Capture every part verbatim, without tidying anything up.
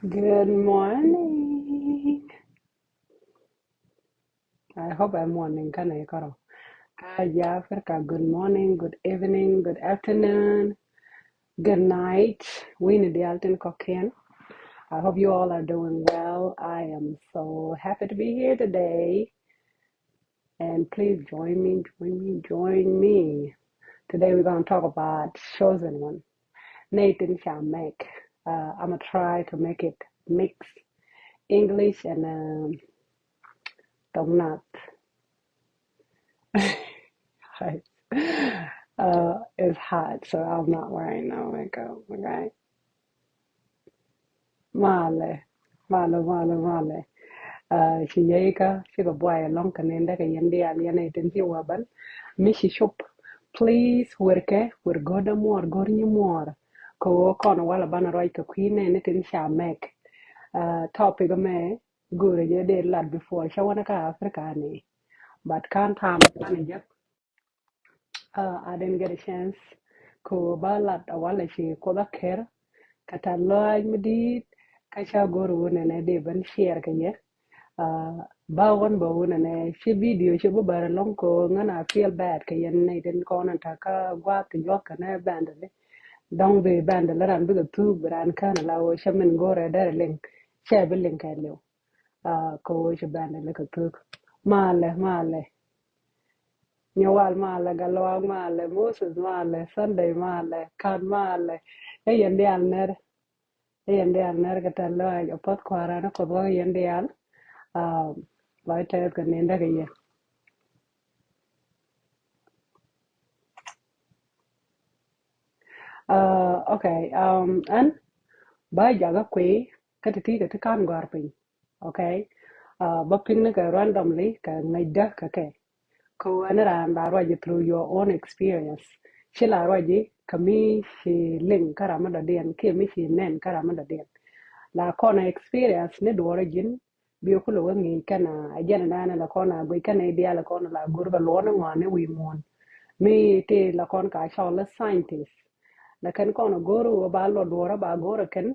Good morning. I hope I'm morning kan I karo. Ka ja Africa, good morning, good evening, good afternoon, good night. Wini dial tin kɔkiɛn. I hope you all are doing well. I am so happy to be here today. And please join me, join me, join me. Today we're gonna talk about chosen one. Nathan Shamek. Uh, I'm gonna try to make it mix English and um, Tongnath. uh, it's hot, so I'm not wearing no makeup, okay? Malɛ, malɛ, malɛ, malɛ. Uh, ci yɛykä cikɛ buay ɛlɔ̱ŋ kɛ nendä kɛ yɛn diaal yɛn ɛ tin ci wä bän. Mi ci cop, please, werkɛ, wer go̱o̱rdä muɔɔr, go̱o̱r nyi muɔɔr. Kɛ ɣöö kɔn walɛ banɛ ruac kɛ kui̱ nɛɛni tin ca mɛk. Uh, topic mɛ go̱o̱rɛ jɛ dee lat before cä wänä kä Africa ni. But kan tam banɛ jek. Uh, I didn't get a chance. Kɛ ɣöö ba lat a walɛ ci Kuoth a ker kɛ tɛ̈th lɔaac mi di̱i̱t, kä ca go̱r ɣöö nɛnɛ dee ben share kɛ yɛ. Uh, ba ɣän bä ɣöö nɛnɛ ci video ci bi bär ɛlɔ̱ŋ kɛ ɣöö ɣän a feel bad kɛ yɛn nɛy tin kɔn in ta̱kä gua̱a̱th ti yuɔ̱k kɛnɛ bɛndɛli. Dɔ̱ŋ bi bɛndɛli ran bikɛ thuuk bi ran kään ala ɣöö cä min go̱rɛ derɛ liŋ, cɛ bi liŋ kɛ liw. Uh, kɛ ɣöö ci bɛndɛli kɛ thuuk. Malɛ, malɛ. Nyawal malɛ, Galwak malɛ, Moses malɛ, Sunday malɛ, Kat malɛ. Ɛ yɛn diaal nɛr. Ɛ yɛn diaal nɛr kɛ tɛ̈th lɔaac, a puɔth Kua̱ran ni Kuoth wä yɛn diaal. Um, lɔc tɛth kɛ nendä kɛ yɛ. Uh, okay, um, ɛn ba jakä kui̱ kä ti ti kɛ ti kan gɔ̱a̱r piny. Okay. Uh, ba piŋni kɛ randomly kɛ ŋäcdä kɛ kɛ. Kɛ ɣöö ɛn raan la ruac through your own experience. Ci la ruac kɛ mi ci liŋ kä ram mi dɔ̱diɛn kiɛ mi ci nɛn kä ram mi dɔ̱diɛn. La kɔn experience ni duɔ̱ɔ̱rä ji̱n bi kulɛ wä ŋi̱i̱c kɛn a jɛn nɛn la kɔn a guic kɛn a idial kɔn la go̱r kɛ luɔ̱n ŋɔ̱a̱n ni wi̱i̱ muɔ̱ɔ̱n. Mi ti la kɔn ka cɔl scientist. La kɛn kɔn a go̱r wä ba luɔt duɔ̱ɔ̱rä ba go̱r kɛn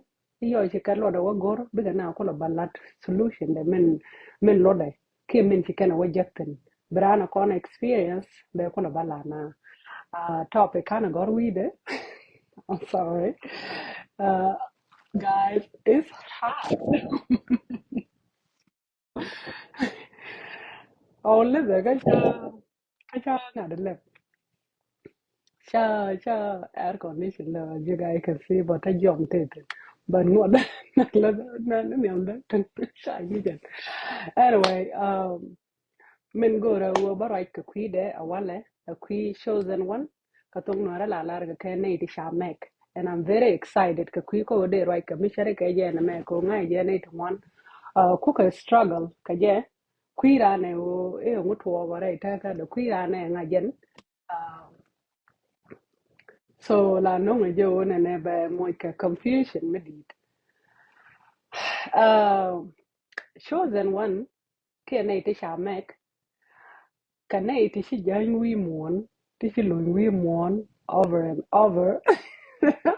I̱ yɔc ci kɛ luɔtdɛ wä go̱r bikɛ na kulɛ ba lat solution dɛ min, min luɔtdɛ kiɛ min ci kɛn wä jäk thin. Bi raan kɔn experience bɛ kulɛ ba lat na. Uh, topic kan gɔr wi̱i̱dɛ. I'm sorry. Uh, guys, it's hot. Oh, listen, kä ca, kä ca ŋa̱t lɛp. Ca, ca air condition lɛ, you guys can see, but a jɔm tete. But ŋuɔt na, na, na, na, ca yi jɛn. Anyway, um, min go̱o̱rä wä bä ruac kɛ kui̱dɛ a walɛ, a kui̱ chosen one. Kä thok nuɔrɛ la lar kɛ kɛ nɛy ti ca mɛk. And I'm very excited kɛ kui̱ kä wä dee ruac kɛ mi cɛ ri kɛ jɛ nɛ mɛ kɛ wä ŋa̱c jɛ nɛy ti ŋuan. Uh, kukɛ struggle kɛ jɛ. Kui̱ ran ɛ wä ɛ ŋut tuɔɔk ɔ rɛy tɛkä dɛ kui̱ ran ɛ ŋa̱c jɛn. Uh, so la no̱ŋ ɛ jɛ wä nɛnɛ bɛ moc kɛ confusion mi di̱i̱t. Uh, chosen one kiɛ nɛy ti ca mɛk. Kɛ nɛy ti ci jäny wi̱i̱ muɔ̱ɔ̱n, ti ci luny wi̱i̱ muɔ̱ɔ̱n over and over.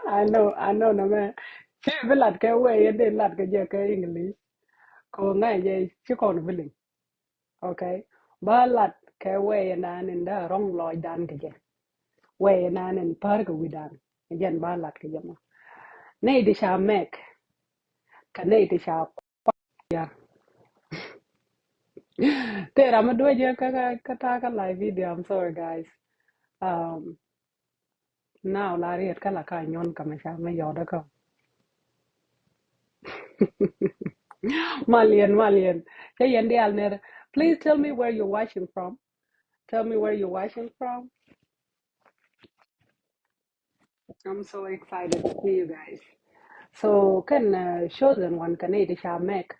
I know, I know nɛ mɛ. Ci bi lat kɛ wee yɛn dee lat kɛ jɛ kɛ English. Kɛ ŋa̱c jɛ ci kɔn bi liŋ. Okay. Ba lat kɛ wee yɛn dan in dee rɔ̱ŋ lɔcdan kɛ jɛ. Wee yɛn dan in pär kɛ wi̱dan. Jɛn ba lat kɛ jɛ mɔ. Nɛy ti ca mɛk. Kɛ nɛy ti ca Yeah. Tëë ram mi duec kä, kä, kä ta̱a̱ kä live video, I'm sorry guys. Um, now la riet kä la ka nyuɔn kä mi ca mi yɔt kä. Maliɛn, maliɛn. Cä yɛn diaal ner. Please tell me where you're watching from. Tell me where you're watching from. I'm so excited to see you guys. So kɛn uh, chosen one kɛ nɛy ti ca mɛk.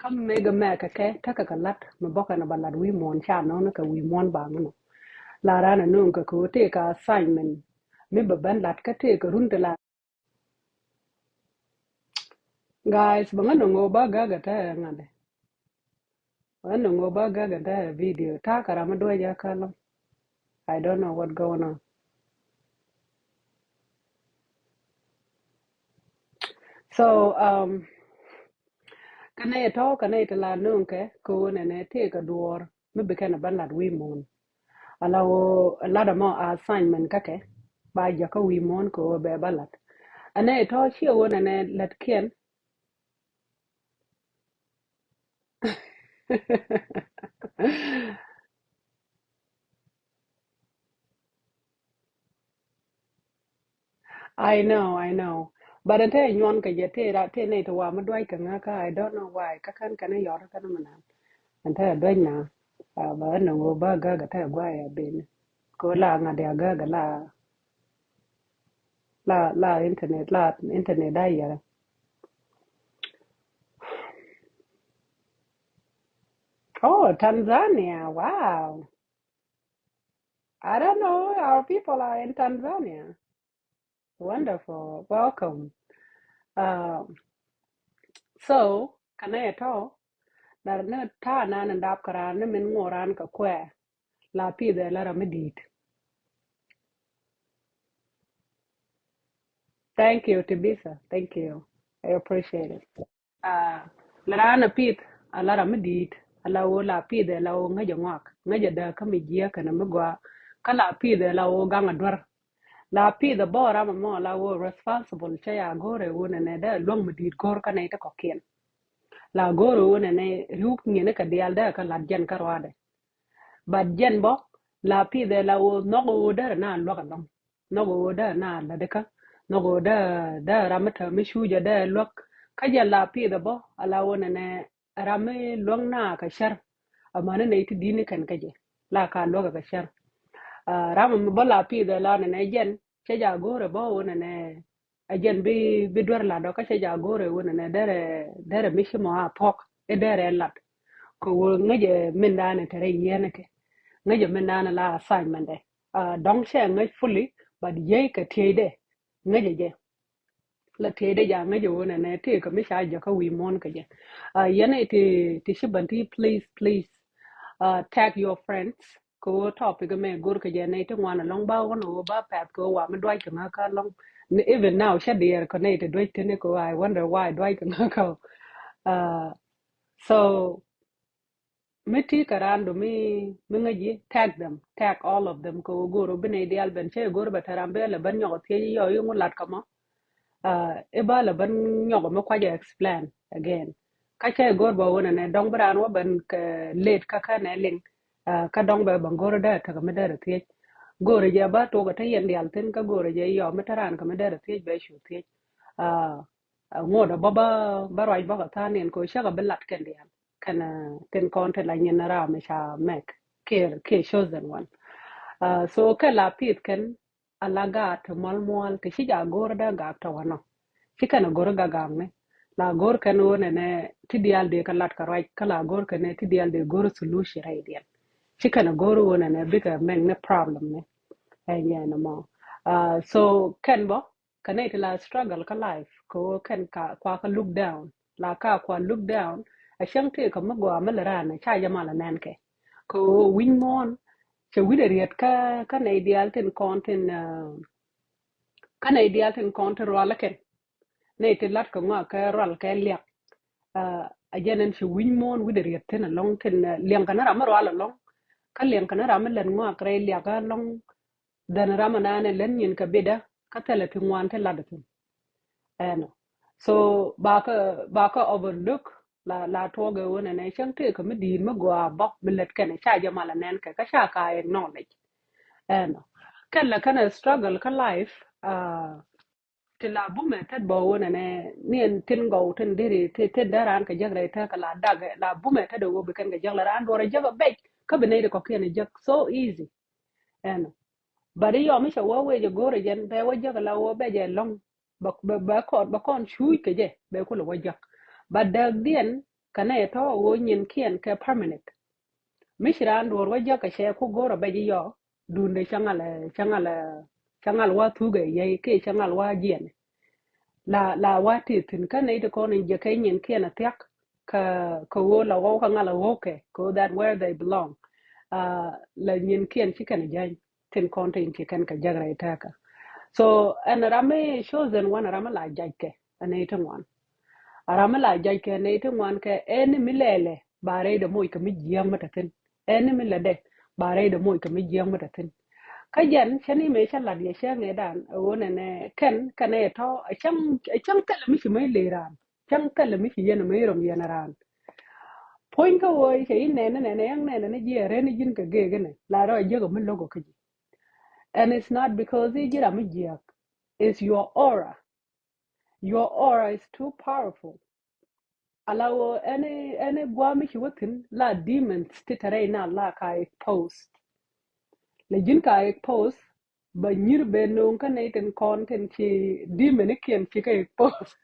Kä mɛk mɛk kɛ kɛ tekɛ kɛ lat mi bɔkɛ nɔ ba lat wi̱i̱ muɔ̱ɔ̱n ca nɔn kɛ wi̱i̱ muɔ̱ɔ̱n ba ŋunɔ. La ran a no̱o̱ŋ kɛ kɛ wä tëë kɛ assignment mi bɛ ben lat kä tëë kɛ run ti la. Guys, bɛ ŋä nɔŋ ɣöö ba gäk ɛ tɛɛ ŋa̱dɛ. Bɛ ŋä nɔŋ ɣöö ba gäk ɛ tɛɛ video. Ta̱a̱ kɛ ram mi duec ɛ kä lɔ. I don't know what going on. So, um, Kä nɛy tɔ̱ kä nɛy ti la nööŋkɛ kɛ ɣöö nɛnɛ tëëkɛ duɔ̱ɔ̱r mi bi kɛn ɛ bä lat wi̱i̱ muɔ̱ɔ̱n. Ala ɣöö lat ɛmɔ assignment kä kɛ ba jäkä wi̱i̱ muɔ̱ɔ̱n kɛ ɣöö bɛ bä lat. Ɛ nɛy tɔ̱ ciɛ ɣöö nɛnɛ lätkiɛn. I know, I know. But ɛn te nyuɔn kɛ jɛ te ra te nɛy ti wa mi duac kɛ ŋä kä I don't know why kä kän kɛn yɔr kɛn mi nan. Ɛn te duac na. Ba ɛn ŋo ba gä gä te gua ya ben. Ko la ŋa dia gä gä la la la internet la internet da yɛrɛ. Oh, Tanzania, wow. I don't know, our people are in Tanzania. Wonderful. Welcome. Uh, so, kɛ nɛy tɔ̱, lar ni ta̱a̱ nan in dap kɛ raan ni min ŋo̱o̱r raan kɛ kuɛ. La pith ɛ la ram mi di̱i̱t. Thank you, Tibitha. Thank you. I appreciate it. Ah, la raan a pith a la ram mi di̱i̱t, a la ɣöö la pith ɛ la ɣöö ŋäcɛ ŋɔak, ŋäcɛ dääk kä mi jiääk kɛnɛ mi gɔaa, kä la pith ɛ la ɣöö gaŋ a duer. La pith ɛ bä ram ɛmɔ la ɣöö responsible cä ya go̱o̱r ɛ ɣöö nɛnɛ dee luäŋ mi di̱i̱t go̱o̱r kä nɛy ti kɔ̱kiɛn. La go̱o̱r ɛ ɣöö nɛnɛ ri̱w ŋi̱ni kɛ diaal dee kä lat jɛn kä ruaadɛ. But jɛn bä la pith ɛ la ɣöö nhɔk ɣöö dee rɛ na luäk ɛlɔ̱ŋ. Nhɔk ɣöö dee na lätdikä, nhɔk ɣöö dee, dee ram mi täämɛ cucä dee luäk. Kä jɛ la pith ɛ bä a la ɣöö nɛnɛ ram mi luäk na kɛ cär. Amäni nɛy ti di̱t ni kɛn kä jɛ la ka luäk kɛ cär. Ah, ram mi bä la pith ɛ la nɛnɛ jɛn cɛ ja go̱o̱r ɛ bä ɣöö nɛnɛ ɛ jɛn bi, bi duer lat ɔ kä cɛ ja go̱o̱r ɛ ɣöö nɛnɛ derɛ, derɛ mi ci mɔ a thuɔ̱k i̱ derɛ lat. Kɛ ɣöö ŋäcɛ mindan ɛ te rɛy yieenikɛ. Ŋäcɛ mindan ɛ la assignment ɛ. Ah, dɔ̱ŋ cɛ ŋäc fully, but yiey kɛ tieyde ŋäcɛ jɛ. La tieyde ja ŋäcɛ ɣöö nɛnɛ tëëkɛ mi ca jäkä wi̱i̱ muɔ̱ɔ̱n kɛ jɛ. Ah, yɛn ɛ ti, ti ci bän ti, please, please, ah, tag your friends. Kɛ ɣöö topic mɛ go̱r kɛ jɛ nɛy ti ŋuan ɛlɔ̱ŋ ba ɣän ɣöö ba pɛth kɛ ɣöö wa mi duac kɛ ŋä kä ɛlɔ̱ŋ. Even now cä diɛɛr kɛ nɛy ti duac tini kɛ ɣöö I wonder why duac kɛ ŋä kä. Ah, so mi ti kɛ raan du mi, mi ŋäc yi, tag them, tag all of them kɛ ɣöö go̱r ɣöö bi nɛy diaal ben cä go̱r bɛ te ram bi lɛ ben nyɔk thiec yɔ yi ŋu lat kɛ mɔ. Ah, i̱ ba lɛ ben nyɔk mi kuac explain again. Kä cä go̱r bä ɣöö nɛnɛ dɔ̱ŋ bi raan wä ben kɛ late kä kä nɛ liŋ. Ah, kä dɔ̱ŋ bɛ bä go̱r dee tek mi derɛ thiec. Go̱r jɛ ba tok kä te yɛn diaal thin kä go̱r jɛ yɔ mi te raan kä mi derɛ thiec bɛ cu thiec. Ah, ŋot a bä, bä, bä ruac bä kɛ tha̱a̱ŋ niɛn kɛ ɣöö cä kɛ bi lat kɛn diaal. Kɛn, ah, tin kɔn te la nyin ram mi ca mɛk kiɛ, kiɛ chosen one. Ah, so kɛ la pith kɛn a la gaat ti mual mual ti ci ja go̱r dee gak tɔ wanɔ. Ci kɛn a go̱r gak gak ni. La go̱r kɛn ɣöö nɛnɛ ti diaal dee kä lat kä ruac, kä la go̱r kɛn ti diaal dee go̱r solution rɛy diɛn. Ci kɛn a go̱r ɣöö nɛnɛ bikɛ mɛk ni problem ni. Ɛ nyɛ ni mɔ. Ah, so kɛn bɔ, kä nɛy ti la struggle kä life, kɛ ɣöö kɛn ka kua kä look down. La ka kua look down, a cäŋ tëëkɛ mi gɔaa mi lɛ raan ca jɛ mal a nɛn kɛ. Kɛ ɣöö wi̱ny muɔ̱ɔ̱n, cɛ wi̱cdɛ riet kä, kä nɛy diaal tin kɔn tin, ah, kä nɛy diaal tin kɔn tin rual kɛn. Nɛy tin lat kɛ ŋɔak kɛ rual kɛ liak. Ah, a jɛn ɛn ci wi̱ny muɔ̱ɔ̱n wi̱cdɛ riet thin ɛlɔ̱ŋ tin, ah, liɛŋ kɛn ram mi rual ɛlɔ̱ŋ. Kä liɛŋ kɛn ram mi lät ŋɔak rɛy liak ɛlɔ̱ŋ. Dhɛn ram ɛnan ɛ lät nyin kɛ bitdä kä thilɛ ti ŋuan ti lat thin. Ɛnɔ. So bakɛ, bakɛ overlook la, la tuɔk ɛ ɣöö nɛnɛ cäŋ tëëkɛ mi di̱i̱t mi gɔaa bä mi lät kɛn ca jɛ mal a nɛn kɛ kä ca ka acknowledge. Ɛnɔ. Kɛn lɛ kɛn ɛ struggle kä life, ah, ti la bumɛ tet bä ɣöö nɛnɛ ni ɛn tin gɔw tin deri ti, tin dee raan kɛ jek rɛy tekɛ la dak la bumɛ tet ɛ ɣöö bi kɛn kɛ jek la raan duɔrɛ jek ɛ bec kä bi nɛy ti kɔkiɛn ɛ jek so easy. Ɛnɔ. But i̱ yɔm i̱ cɛ wä wec ɛ go̱o̱r ɛ jɛn bɛ wä jek ɛ la ɣöö bec ɛ lɔ̱ŋ. Bɛ, bɛ, bɛ kɔn, bɛ kɔn cuuc kɛ jɛ bɛ kulɛ wä jek. But dääkdiɛn kɛ nɛy tɔ̱ ɣöö nyinkiɛn kɛ permanent. Mi ci raan duɔ̱ɔ̱r wä jek kɛ cɛ ku go̱o̱r ɛ bec i̱ yɔ duundɛ cä ŋal, cä ŋal, cä ŋal wä thuk ɛ yey kiɛ cä ŋal wä jiɛn. La, la wä ti thi̱n kä nɛy ti kɔn in jɛ kɛ nyinkiɛn a thiak kä, kä ɣöö la ɣɔw kä ŋal a ɣɔw kɛ kä ɣöö that where they belong. Ah, la nyinkiɛn ci kɛn jäny tin kɔn tin ci kɛn kɛ jäk rɛy tɛkä. So ɛn ram mi chosen one ram mi la jac kɛ ɛn nɛy ti ŋuan. A ram mi la jɔc kɛ nɛy ti ŋuan kɛ ɛn ni mi lɛlɛ ba rɛy dɛ moc kɛ mi jiääk mi te thi̱n. Ɛn ni mi lɛ dɛ ba rɛy dɛ moc kɛ mi jiääk mi te thi̱n. Kä jɛn cɛ ni mëë cä lat yɛ cɛ ŋɛɛdan ɛ ɣöö nɛnɛ kɛn kɛn ɛ tɔ̱ ɛ cäŋ ɛ cäŋ thilɛ mi ci mëë lëë raan. Cäŋ thilɛ mi ci yɛn ɛ mëë rɔm yɛn ɛ raan. Puɔ̱ny kä ɣöö cɛ yi nɛnɛ nɛnɛ yɛŋ nɛnɛ ni jiɛ rɛn ni ji̱n kɛ gëëk inɛ la rɔ ɛ jiäk ɛ mi lo̱k ɔ kä ji̱. And it's not because i̱ ji̱ ram mi jiääk. It's your aura. Your aura is too powerful. Ala wä ɛn ɛn guam mi ci wä thi̱n la demons ti te rɛy na la ka expose. La ji̱n ka expose ba nyir ben no̱o̱ŋ kä nɛy tin kɔn kɛn ci demon ikiɛn ci ka expose.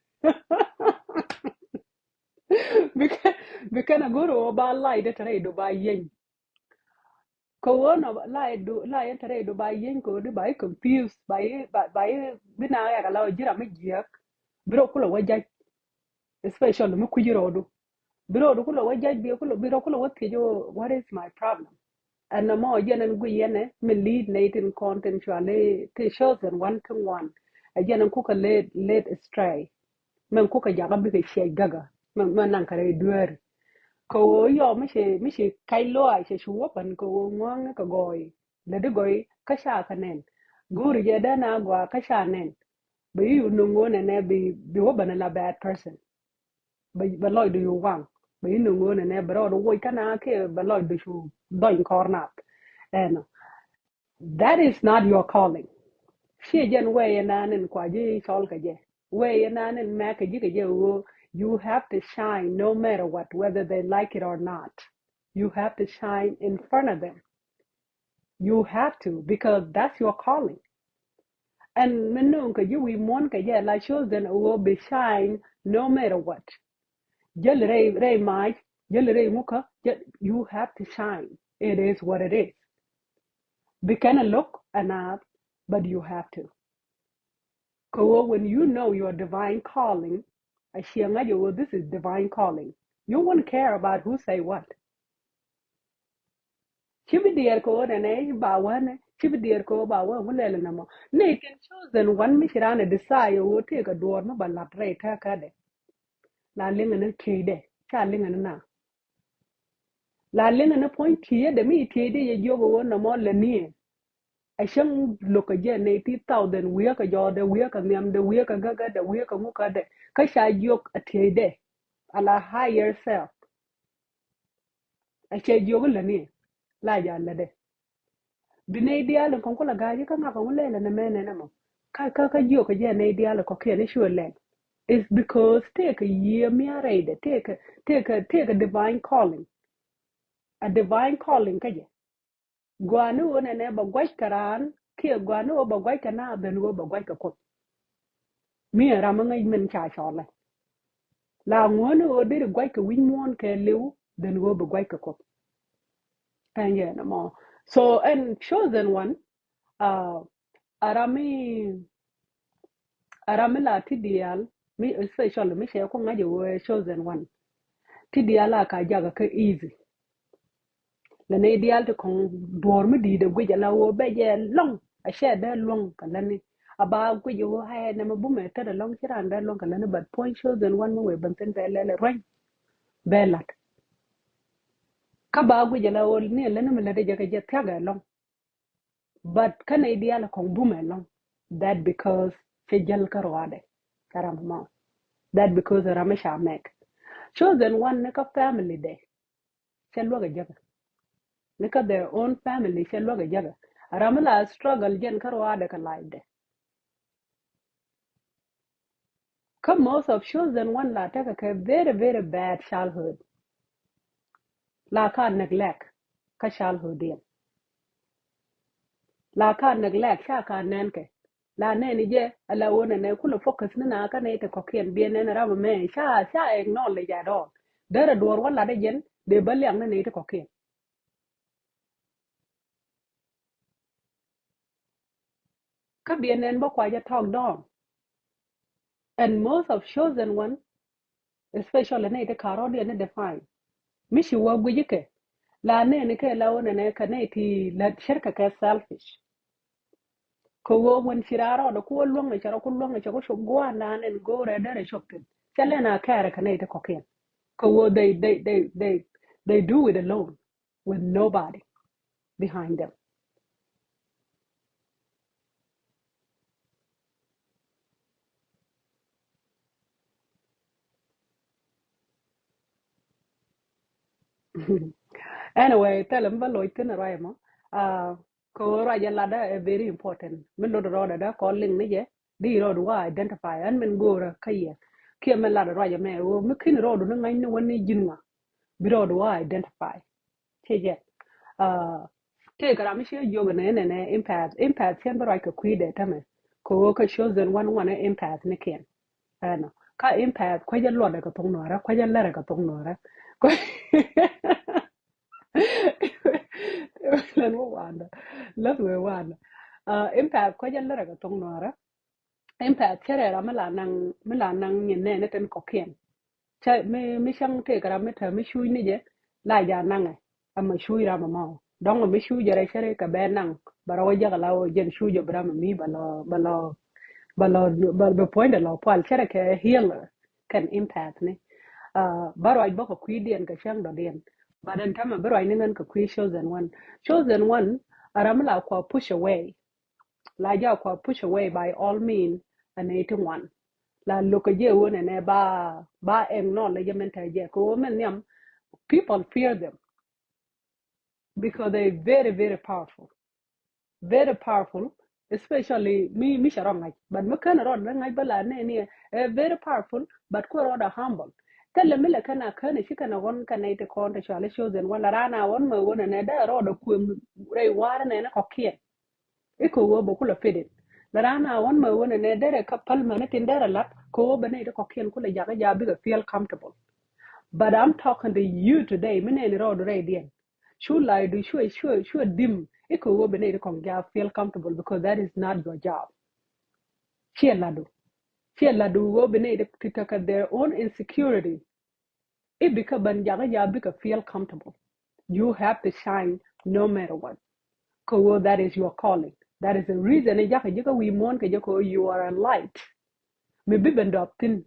Bikɛ bikɛn a go̱r wä ba light te rɛy du ba yieny. Kɛ ɣöö nɔ la yɛ du la yɛ tɛrɛ du ba yieny kɛ ɣöö di ba yi confuse ba yi ba ba yi bi na yak la ji̱ ram mi jiäk. Bi rɔ kulɛ wä jac. Especially mi kui̱ rɔ du bi rɔ du kulɛ wä jac bi kulɛ bi rɔ kulɛ wä thiec ɣöö what is my problem. Ɛn nɔmɔ jɛn ɛn gui yɛnɛ mi lead nɛ itin kɔn tin cuali ti chosen one ti ŋuan. Ɛ jɛn ɛn kukɛ led led astray. Mɛn kukɛ jakä bikɛ ciɛc gäkä mɛn mɛn naŋ kɛ rɛy dueeri. Kɛ ɣöö yɔ mi ci mi ci kac loac cɛ cu wä pan kɛ ɣöö ŋɔ̱ɔ̱ŋ ni kɛ gɔɔy. Lätdi gɔɔy kä ca kɛ nɛn. Go̱o̱ri jɛ dee na gɔaa kä ca nɛn. Bɛ yi no̱ŋ ɣöö nɛnɛ bi bi wä bän a la bad person. Bɛ bɛ lɔcdu cu waŋ. Bɛ yi no̱ŋ ɣöö nɛnɛ bɛ rɔɔd woc kä na kiɛ bɛ lɔcdu cu dhɔny kɔr nath. Ɛnɔ. That is not your calling. Ciɛ jɛn wee yɛ naan in kua ji̱ cɔl kɛ jɛ. Wee yɛ naan in mɛk kɛ ji̱ kɛ jɛ ɣöö you have to shine no matter what, whether they like it or not. You have to shine in front of them. You have to because that's your calling. And mi no̱o̱ŋ kɛ ji̱ wi̱i̱ muɔ̱n kɛ jɛ la chosen ɣöö bi shine no matter what. Jäl rɛy rɛy mac, jäl rɛy ŋukä, jäl, you have to shine. It is what it is. Bi kɛn a look enough, but you have to. Kɛ ɣöö when you know your divine calling, a ciɛ ŋa̱c ɣöö this is divine calling. You won't care about who say what. Ci bi diɛɛr kɛ ɣöö nɛnɛ ba wänɛ, ci bi diɛɛr kɛ ɣöö ba wä ŋu lɛl nɛmɔ. Ni tin chosen one mi ci raan a desire ɣöö tëëkɛ duɔɔr mi ba lat rɛy tɛ̈kädɛ. La liŋɛ ni tieydɛ, ca liŋɛ ni na. La liŋɛ ni puɔ̱ny tieyädɛ mi tieydi jɛ jiök ɣöö nɛmɔ lɛ niɛ. A cäŋ lo̱k kɛ jɛ nɛy ti thousand wiee kɛ jɔɔdɛ wiee kɛ nhiamdɛ wiee kɛ gägädɛ wiee kɛ ŋukädɛ. Kä ca jiök a tieydɛ. Ala higher self. A cɛ jiök lätni la ja lätdɛ. Bi nɛy diaal in kɔn kulɛ ga̱a̱c kä ŋa̱k kɔn lɛl ɛn ɛmɛ nɛn ɛmɔ. Kä kä kä jiök kɛ jɛ nɛy diaal in kɔ̱kiɛn i̱ cuɛ lɛl. It's because tëëkɛ yiëë mia̱a̱r rɛydɛ tëëkɛ tëëkɛ tëëkɛ divine calling. A divine calling kä jɛ. Gua̱a̱ni ɣöö nɛnɛ bɛ gua̱c kɛ raan kiɛ gua̱a̱ni ɣöö bɛ gua̱c kɛ naath ben ɣöö bɛ gua̱c kɛ Kuoth. Mi ɛ ram mi ŋäc min ca cɔlɛ. La ŋuäni ɣöö deri gua̱c kɛ wi̱c muɔ̱ɔ̱n kɛ li̱w ben ɣöö bi gua̱c kɛ Kuoth. Ɛn yɛn ɛmɔ. So ɛn chosen one, uh, a ram mi a ram mi la ti diaal mi especially mi cɛ ku ŋa̱c ɛ wee chosen one. Ti diaal a ka jakä kä easy. Lɛ nɛy diaal ti kɔŋ duɔ̱ɔ̱r mi di̱i̱t ɛ guic ala wee bɛ jɛ lɔŋ a cɛ dee luɔ̱ŋ kɛ lätni. A ba guic ɛ wee ɛ nɛmɛ bumɛ tet ɛ lɔŋ ci raan dee luɔ̱ŋ kɛ lätni but puɔ̱ny chosen one mi wee ben thin bɛ lɛl ɛ rueny. Bɛ lat. Kä ba guic ala wee ni ɛ lätni mi lätdɛ jɛ kɛ jɛ thiak ɛ lɔŋ. But kä nɛy diaal kɔŋ bumɛ lɔŋ. That because cɛ jäl kä ruaadɛ. Kä ram mɔ. That because ram ca mɛk. Chosen one ni kä family dɛ. Cɛ luäk a jäkä. Ni kä their own family cɛ luäk a jäkä. Ram la struggle jɛn kä ruaadɛ kä life dɛ. Kä most of chosen one la tekɛ kɛ very very bad childhood. La ka neglect kä childhood diɛn. La ka neglect ca ka nɛn kɛ. La nɛn jɛ ala wä nɛnɛ kulɛ focus ni na kä nɛy ti kɔkiɛn biɛ nɛn ram mɛ ca ca acknowledge at all. Derɛ duɔr wä lat jɛn dee bä liak ni nɛy ti kɔkiɛn. Kä biɛ nɛn bä kuacä talk down. And most of chosen one, especially nɛy ti karɔɔdiɛn ni define. Mi ci wä guic kɛ la nɛn kɛ la wä nɛnɛ kɛ nɛy ti la cärkɛ kɛ selfish. Kɛ ɣöö wän ci raan rɔɔdɛ ku wä luäŋ ni cɛ rɔ ku luäŋ ni cɛ ku cop gua̱a̱r naan ɛn go̱o̱rɛ derɛ cop thin. Thilɛ na kɛɛrɛ kɛ nɛy ti kɔ̱kiɛn. Kɛ ɣöö they, they, they, they, they do it alone with nobody behind them. Anyway, thilɛ mi bä loc thin ruac ɛmɔ. Kɛ ɣöö ruac ɛ latdä ɛ very important. Mi lot rɔɔdɛ dä kɔn liŋ ni jɛ di rɔɔd wa identify ɛn min go̱o̱rä kä yɛ. Kiɛ min lat ruac ɛmɛ ɣöö mi kin rɔɔdu ni ŋa̱cni wä ni ji̱n ŋa bi rɔɔdu wa identify. Ciɛ jɛ. Tëëkɛ ram mi ciɛ jiök nɛ nɛ nɛ empath, empath cɛn bä ruac kɛ kui̱dɛ tämɛ. Kɛ ɣöö kä chosen one ŋuanɛ empath ni kiɛn. Ɛnɔ ka empath kuecä luɔtdɛ kɛ thok nuɔrä, kuecä lärɛ kɛ thok nuɔrä. Lɛn wä wanda. Lɛth wee wanda. Empath kuecä lärɛ kɛ thok nuɔrä. Empath cärɛ ram mi la naŋ, mi la naŋ nyin nɛɛni tin kɔ̱kiɛn. Cä mi, mi cäŋ tëëkɛ ram mi täämɛ cuuc ni jɛ la ja naŋɛ. Ama cuuc ram ama dɔ̱ŋ mi cuuc jɛ rɛy cärɛ kɛ bɛ naŋ. Bɛ rɔ wä jäk ala wä jɛn cuuc jɛ bi ram ami bɛ lɔ, bɛ lɔ, bɛ lɔ, bɛ puɔ̱nydɛ lɔ pual cärɛ kɛ healer kɛn empath ni. Bä ruac bä kɛ kui̱diɛn kɛ cäŋ dɔ̱diɛn. But ɛn tämɛ bä ruac ni ŋän kɛ kui̱ chosen one. Chosen one a ram mi la kua push away. La ja kua push away by all means, a nɛy ti ŋuan. La lokä jɛ wä nɛnɛ ba, ba acknowledge jɛ min te jɛ. Kɛ wä min nhiam, people fear them. Because they very, very powerful. Very powerful, especially mi, mi cɛ rɔ ŋa̱c. But mi känɛ rɔ ŋa̱c bä la nɛni ɛ very powerful, but kuɛ rɔ da humble. Thilɛ mi lɛ kɛn a känɛ ci kɛn a ɣɔn kɛn nɛy ti kɔn te cɔal chosen one la raan a ɣɔn mɛ ɣöö nɛnɛ dee rɔ da kuëŋ rɛy wa̱a̱r nɛnɛ kɔ̱kiɛn. I̱ kɛ ɣöö bɛ kulɛ fit in. Lɛ raan a ɣɔn mɛ ɣöö nɛnɛ derɛ kä päl mäni tin derɛ la̱t kɛ ɣöö bɛ nɛy ti kɔ̱kiɛn kulɛ jakä ja bikɛ feel comfortable. But I'm talking to you today, mi nɛni rɔɔdu rɛydiɛn. Cu laydu cuɛ, cuɛ, cuɛ dim i̱ kɛ ɣöö bɛ nɛy ti kɔ̱ŋ ja feel comfortable because that is not your job. Ciɛ la̱tdu. Ciɛ la̱tdu ɣöö bɛ nɛy ti tekɛ their own insecurity. I̱ bikɛ ben jakä ja bikɛ feel comfortable. You have to shine no matter what. Kɛ ɣöö that is your calling. That is the reason i̱ jakä ji̱ kä wi̱i̱ muɔ̱ɔ̱n kɛ jɛ kɛ ɣöö you are a light. Mi bi ben dɔp thi̱n.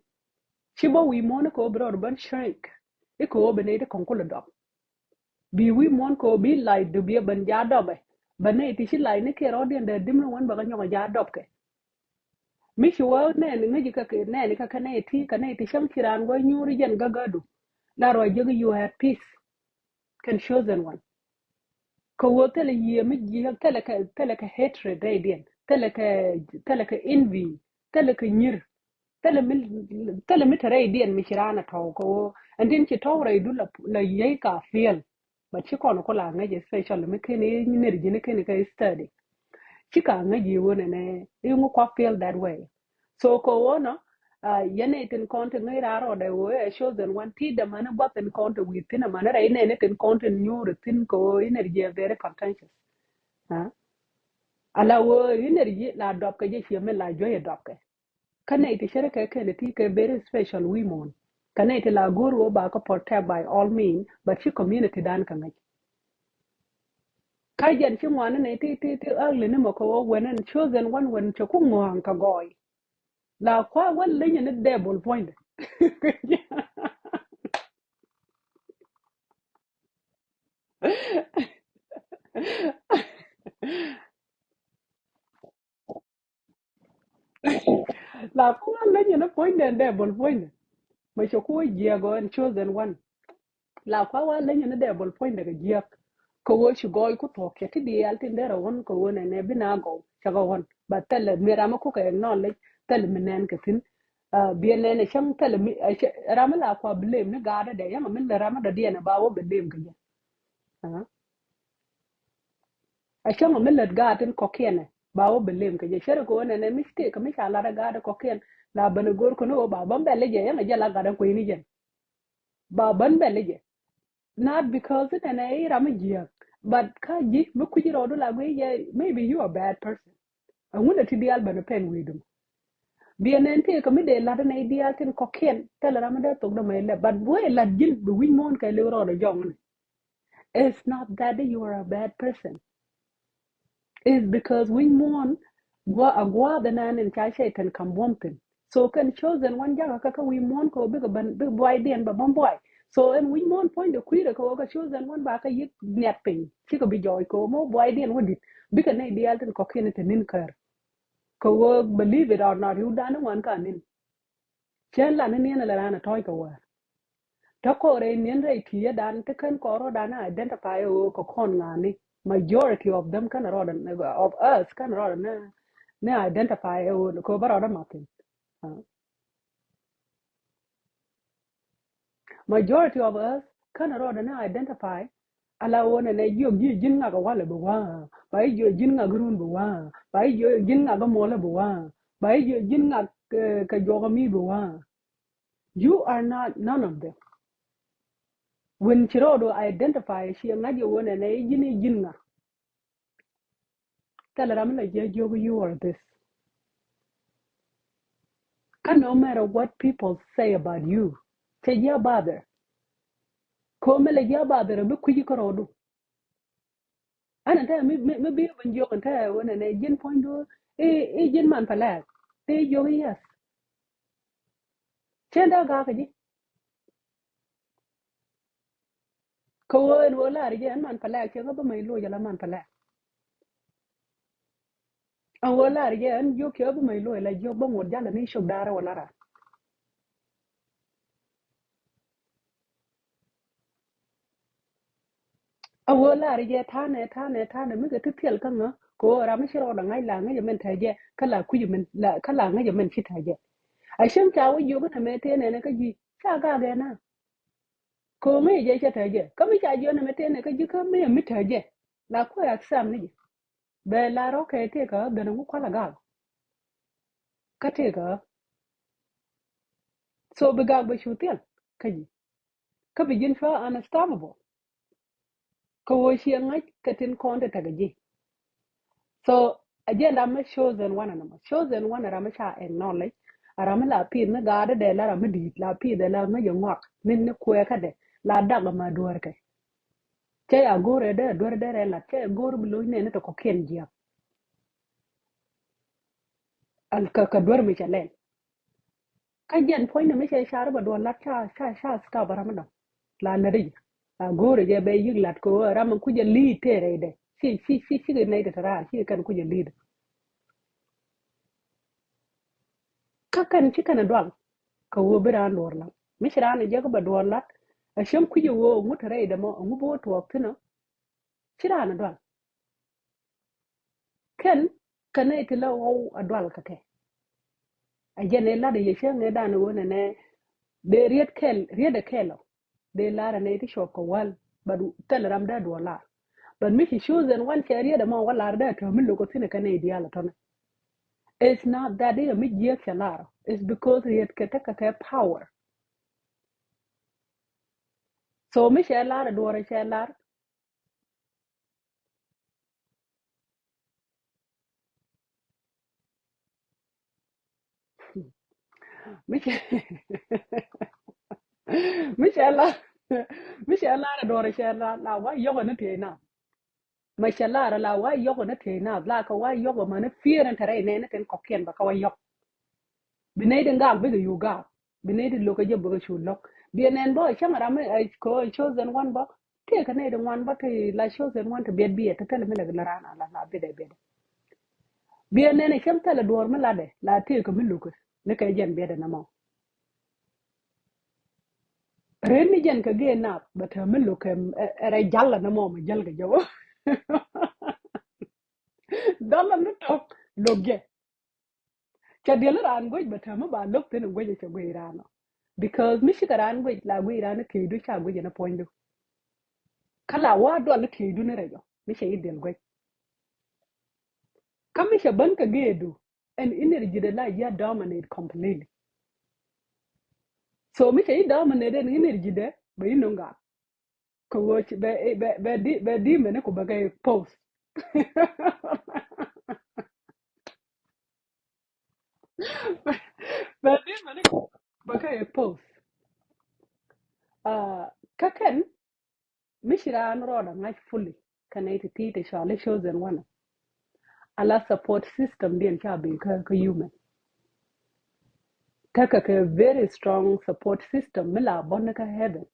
Ci bä wi̱i̱ muɔ̱ɔ̱n kɛ ɣöö bi rɔɔdu ben shrink. I̱ kɛ ɣöö bɛ nɛy ti kɔ̱ŋ kulɛ dɔp. Bi wi̱i̱ muɔ̱ɔ̱n kɛ ɣöö bi la̱cdu bi ɛ ben ja dɔpɛ. Bɛ nɛy ti ci la̱cni kiɛ rɔɔdiɛn dee dimni wän bɛ kɛ nyɔk ɛ ja dɔpkɛ. Mi ci wä nɛɛni ŋäci kä kɛ nɛɛni kä kɛ nɛy ti kɛ nɛy ti cäŋ ci raan wä nyuuri jɛn gägädu. La rɔ jiäk you have peace. Kɛn chosen one. Kɛ ɣöö thilɛ yiëë mi jiääk, thilɛ kɛ, thilɛ kɛ hatred rɛydiɛn, thilɛ kɛ, thilɛ kɛ envy, thilɛ kɛ nyir, thilɛ mi, thilɛ mi te rɛydiɛn mi ci raan a tɔ̱w kɛ ɣöö ɛn tin ci tɔ̱w rɛydu la, la yiey ka feel. But ci kɔn ku la ŋäc especially mi ken i̱ ner ji̱n ken i̱ kɛ study. Ci ka ŋäc i̱ ɣöö nɛnɛ i̱ ŋu kua feel that way. So kɛ ɣöö nɔ, yɛn nɛy tin kɔn ti ŋäc raar rɔɔdɛ ɣöö ɛ chosen one ti dämani gua̱th tin kɔn ti wi̱i̱ thi̱n amäni rɛy nɛy ni tin kɔn tin nyuuri thi̱n kɛ ɣöö i̱ ner ji̱ ɛ very contentious. Ala ɣöö i̱ ner ji̱ la dɔpkɛ jɛ ciɛ min la juɔ̱c ɛ dɔpkɛ. Kä nɛy ti cärɛ kɛ kɛn ti kɛ very special wi̱i̱ muɔ̱ɔ̱n. Kä nɛy ti la go̱o̱r ɣöö ba kä protect by all means, but ci community dan kɛ ŋäc. Kä jɛn ci ŋuani nɛy ti, ti, ti ugly ni mɔ kɛ ɣöö wɛn ɛn chosen one wɛn cɛ ku ŋɔ̱a̱ŋ kɛ gɔɔy. La kua wä leny ni devil puɔ̱nydɛ. La kua leny ni puɔ̱nydɛ, devil puɔ̱nydɛ. Mɛ cɛ ku wä jiɛk ɔ ɛn chosen one. La kua wa leny ni devil puɔ̱nydɛ kɛ jiɛk. Kɛ ɣöö ci gɔɔy ku thuɔ̱k cɛ ti diaal tin derɛ ɣɔn kɛ ɣöö nɛnɛ bi na gɔw cɛ kɛ ɣɔn. Ba thilɛ mi ram mi kukɛ acknowledge thilɛ mi nɛn kɛ thi̱n. Biɛ nɛn ɛ cäŋ thilɛ mi ram mi la kua blame ni gaatdɛ dɛ yäŋ mi lɛ ram mi dɔ̱diɛn ɛ ba wä blame kɛ jɛ. Ɛ cäŋ mi lät gaat tin kɔ̱kiɛn ɛ ba wä blame kɛ jɛ. Cärɛ kɛ ɣöö nɛnɛ mistake mi ca lat ɛ gaat kɔ̱kiɛn la ben ɛ go̱r kɛn ɣöö ba bä bɛl jɛ yäŋ ɛ jɛ la gat ɛ kueni jɛn. Ba ben bɛl jɛ. Not because nɛnɛ i̱ ram mi jiäk, but kä ji̱ mi kui̱ci rɔɔdu la guiy jɛ, maybe you a bad person. Ɛŋu nɛ ti diaal ben ɛ pɛn wi̱i̱du. Biɛ nɛn ti kɛ mi dee lat nɛ i̱ diaal tin kɔ̱kiɛn thilɛ ram mi dee thok dämɛ ilɛ, but wee lat ji̱n bi wi̱c muɔ̱ɔ̱n kɛ liw rɔɔdɛ jɔŋni. It's not that you are a bad person. It's because wi̱c muɔ̱ɔ̱n gua̱ a gua̱a̱th ɛn ɛn in ca cɛy tɛn kam buɔ̱m thi̱n. So kɛn chosen one jakä kä kä wi̱i̱ muɔ̱ɔ̱n kɛ ɣöö bikɛ ben, bikɛ buaydiɛn bɛ bäm buay. So ɛn wi̱c muɔ̱ɔ̱n puɔ̱nydɛ kui̱rɛ kɛ ɣöö kɛ chosen one ba kɛ yi̱k niat piny, cikɛ bi jɔɔc kɛ ɣöö mɔ buaydiɛn wä di̱t, bikɛ nɛy diaal tin kɔ̱kiɛn te ni̱n kär. Kɛ ɣöö, believe it or not, yuk dan ni ŋuan ka ni̱n. Cɛn la ni niɛn ala raan a tɔ̱ɔ̱c kɛ wäär. Tɔ kɔrɛ niɛn rɛy ti̱i̱ dan ti kän kɔn rɔɔdan identify ɛ ɣöö kɛ kɔn ŋa̱a̱ni. Majority of them kän rɔɔdan, of us kän rɔɔdan ni, ni identify ɛ ɣöö kɛ ɣöö bä rɔɔdan mathin. Majority of us kän rɔɔdan ni identify ala ɣöö nɛnɛ jiök ji̱ ji̱n ŋak ɛ walɛ bi wa̱a̱, ba ji̱ jiök ji̱n ŋak run bi wa̱a̱, ba ji̱ jiök ji̱n ŋak muɔlɛ bi wa̱a̱, ba ji̱ jiök ji̱n ŋak, eh, kɛ juɔk mi bi wa̱a̱. You are not none of them. When ci rɔɔdu identify, ci ŋa̱c yɛ ɣöö nɛnɛ i̱ ji̱n i̱ ji̱n ŋa. Thilɛ ram mi la jiɛ jiök you are this. Kä no matter what people say about you, cɛ jiɛ bother. Kɛ ɣöö mi la jiɛ bother mi kui̱ci kä rɔɔdu. Ɛn ɛ te mi, mi, mi bi ben jiök ɛn te ɣöö nɛnɛ ji̱n puɔ̱nydu i̱, i̱ ji̱n man pɛ lɛɛk. Ti jiök i̱ yes. Cien dee ga̱a̱k kä ji̱. Kɛ ɣöö ɛn ɣöö la̱r jɛ ɛn man pɛ lɛɛk cɛ ɣä bä mɛy loc ala man pɛ lɛɛk. Ɛn ɣöö la̱r jɛ ɛn jiök cɛ ɣä bä mɛy loc ala jiök bä ŋot jalɛ ni cop da̱rä wä la̱r an. A wä lar jɛ tanɛ, tanɛ, tanɛ, mi kɛ ti thil kä ŋä, kɛ wä ram mi ci rɔɔdɛ ŋa̱c la ŋäc ɛmɛn tɛ jɛ, kä la kui̱c ɛmɛn, la, kä la ŋäc ɛmɛn ci tɛ jɛ. A cäŋ ca wä jiök inɛ mɛ tëë nɛnɛ kä ji̱, ca gak ɛn a. Kɛ wä ŋäc jɛ cɛ tɛ jɛ, kä mi ca jiök inɛ mɛ tëë nɛ kä ji̱ kä mi ɛmi tɛ jɛ. La kuɛ accept ni jɛ. Bɛ la rɔ kɛ tëë kä ben ŋu kualɛ gak. Kä tëë kä. So bi gak bɛ cu thil kä ji̱. Kä bi ji̱n cua unstoppable. Kä wä ciɛ ŋa̱c kɛ tin kɔn ti tekɛ ji̱. So a jɛ ram mi chosen one ɛnɔmɔ. Chosen one ram mi ca acknowledge. A ram mi la pith mi gaatdɛ dee la ram mi di̱i̱t, la pith dee la ŋäc ɛ ŋɔak ni, ni kuɛ kä dee la dak ma duɔ̱ɔ̱r kɛ. Cɛ ya go̱o̱rɛ dee duer dee rɛ lat, cɛ ya go̱o̱r bi lo̱c nɛɛni tɔ kɔ̱kiɛn jiäk. Al kɛ, kɛ duer mi cɛ lɛl. Kä jɛn puɔ̱ny ni mi cɛ car bɛ duɔl lat ca, ca, ca stop ram mi dɔ̱ŋ. La lät i̱ jɛ. La go̱o̱rɛ jɛ bɛ yi̱k lat kɛ ɣöö ram mi kucɛ li̱i̱t tëë rɛydɛ. Ci, ci, ci, ci kɛ nɛy ti te raar, ci kɛn kucɛ li̱i̱t. Kä kɛn ci kɛn ɛ dual. Kɛ ɣöö bi raan duɔr lat. Mi ci raan ɛ jɛ kä bɛ duɔr lat. Ɛ cäŋ kucɛ ɣöö ŋut te rɛydɛ mɔ, ŋut bi wä tuɔɔk thi̱n ɔ. Ci raan ɛ dual. Kɛn kɛ nɛy ti la ɣɔw a dual kɛ kɛ. A jɛn ɛ lat ɛ yɛ cäŋ ɛ dan ɛ ɣöö nɛnɛ dee riet kɛl, riet ɛ kɛl ɔ. Dee lar ɛ nɛy ti cuɔp kɛ wäl, but thilɛ ram dee duɔl lar. But mi ci chosen one cɛ riet ɛmɔ wä lar dee tääm mi lo̱k ɔ thi̱n ɛ kɛ nɛy diaal ɛ tɔ̱nɛ. It's not that i̱ ɛ mi jiääk cɛ lar ɔ. It's because riet kɛ tekɛ kɛ power. So mi cɛ lar ɛ duɔr ɛ cɛ lar. Mi cɛ, mi cɛ la, mi cɛ la rɛ duɔrɛ cɛ la, la wa yɔkɛ ni tëë na. Ma cɛ la rɛ la wa yɔkɛ ni tëë na, la kɛ wa yɔkɛ ma ni fier ni tɛrɛ inɛ ni kɛn kɔkiɛn bɛ kɛ wa yɔk. Bi nɛy di ŋak bikɛ yu gak. Bi nɛy di lo̱k kɛ jɛ bikɛ cu lo̱k. Biɛ nɛn bä cäŋ ram mi, eh, kɛ chosen one bä. Tëëkɛ nɛy ti ŋuan bä ti la chosen one ti biɛt biɛt ti thilɛ mi lɛ bi la raan a la la biɛt ɛ biɛt. Biɛ nɛn ɛ cäŋ thilɛ duɔ̱ɔ̱r mi latdɛ la tëëkɛ mi lo̱kɛ ni kɛ jɛn biɛt ɛ nɛmɔ. Ren ni jɛn kɛ gee nath bɛ tääm mi lo̱kɛ ɛ rɛ jal ɛ nɛmɔ mɛ jäl kɛ jɛ wä. Dɔl ɛ ni tɔk lo̱k jɛ. Ca diɛl raan guec bɛ täämä ba lo̱k thi̱n in guec cɛ guec raan ɔ. Because mi cikɛ raan guec la guec raan in keydu ca guec in a puɔ̱nydu. Kä la wa dual in keydu ni rɛc ɔ mi cɛ yi diɛl guec. Kä mi cɛ bän kɛ geedu ɛn energy dɛ la ya dominate completely. So mi cɛ yi dominate ɛn energy dɛ bɛ yi nuŋ gak. Kɛ ɣöö ci bɛ, bɛ, bɛ di, bɛ di mɛni ku bɛ kɛ post. Bɛ di mɛni ku bɛ kɛ post. Ah, kä kɛn mi ci raan rɔɔdɛ ŋa̱c fully kɛnɛ ti ti ti cɔal i̱ chosen one. Ala support system diɛn ca ben kä, kä human. Tekɛ kɛ very strong support system mi la bä ni kä heaven.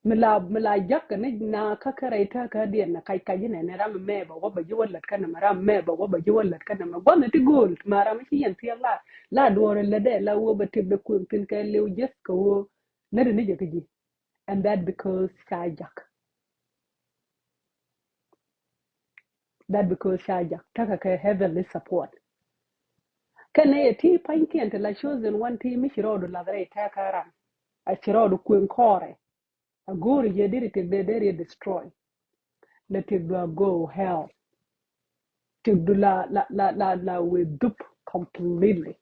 Mi la, mi la jakä ni na kä kɛ rɛy tekä diɛn na kac kac inɛ ni ram mɛ bä wä bä ji̱ wä lät kä nɛ mɛ, ram mɛ bä wä bä ji̱ wä lät kä nɛ mɛ. Gua̱n ni ti go̱o̱l ma ram ci yɛn thiɛk la, la duɔr lät dɛ la wä bä tip dɛ kueŋ thin kɛ liw jeth kɛ wä lät ni jɛ kä ji̱. And that because ca jak. That because ca jak tekɛ kɛ heavenly support. Kɛn nɛ yɛ ti pa̱nykiɛn ti la chosen one ti mi ci rɔɔdu lath rɛy tekä ram. A ci rɔɔdu kueŋ kɔrɛ. A go̱o̱ri jɛ diri tik dee deri destroy. La tik du a go hell. Tik du la, la, la, la, la wee dup completely.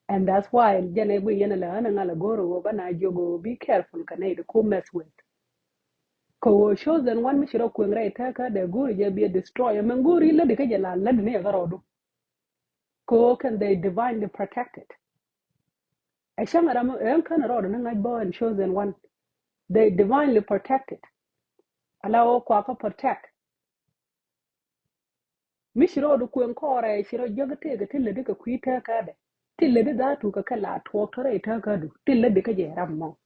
And that's why jɛn ɛ gui yɛn ɛ lɛ ɣän ɛ ŋa̱l ɛ go̱o̱r ɛ ɣöö bä na jiök ɣöö be careful kɛ nɛy di ku mess with. Kɛ ɣöö chosen one mi ci rɔ kueŋ rɛy tekä dee go̱o̱ri jɛ bi a destroy. Ɛmɛn go̱o̱ri lätdi kä jɛ la lätdi ni ɛ kä rɔɔdu. Kɛ ɣöö kɛn they divinely protected. Ɛ cäŋ ɛ ram ɛ ɣän kän rɔɔdu ni ŋa̱c bä ɛn chosen one. They divinely protected. Ala ɣöö kuakä protect. Mi ci rɔɔdu kueŋ kɔrɛ ci rɔ jiäk tëëkɛ ti lätdi kɛ kui̱ tekädɛ. Ti lätdi dha̱a̱tu kɛ kɛ la tuɔɔk tɔrɛ i̱ tekädu ti lätdi kä jɛ ram mɔ.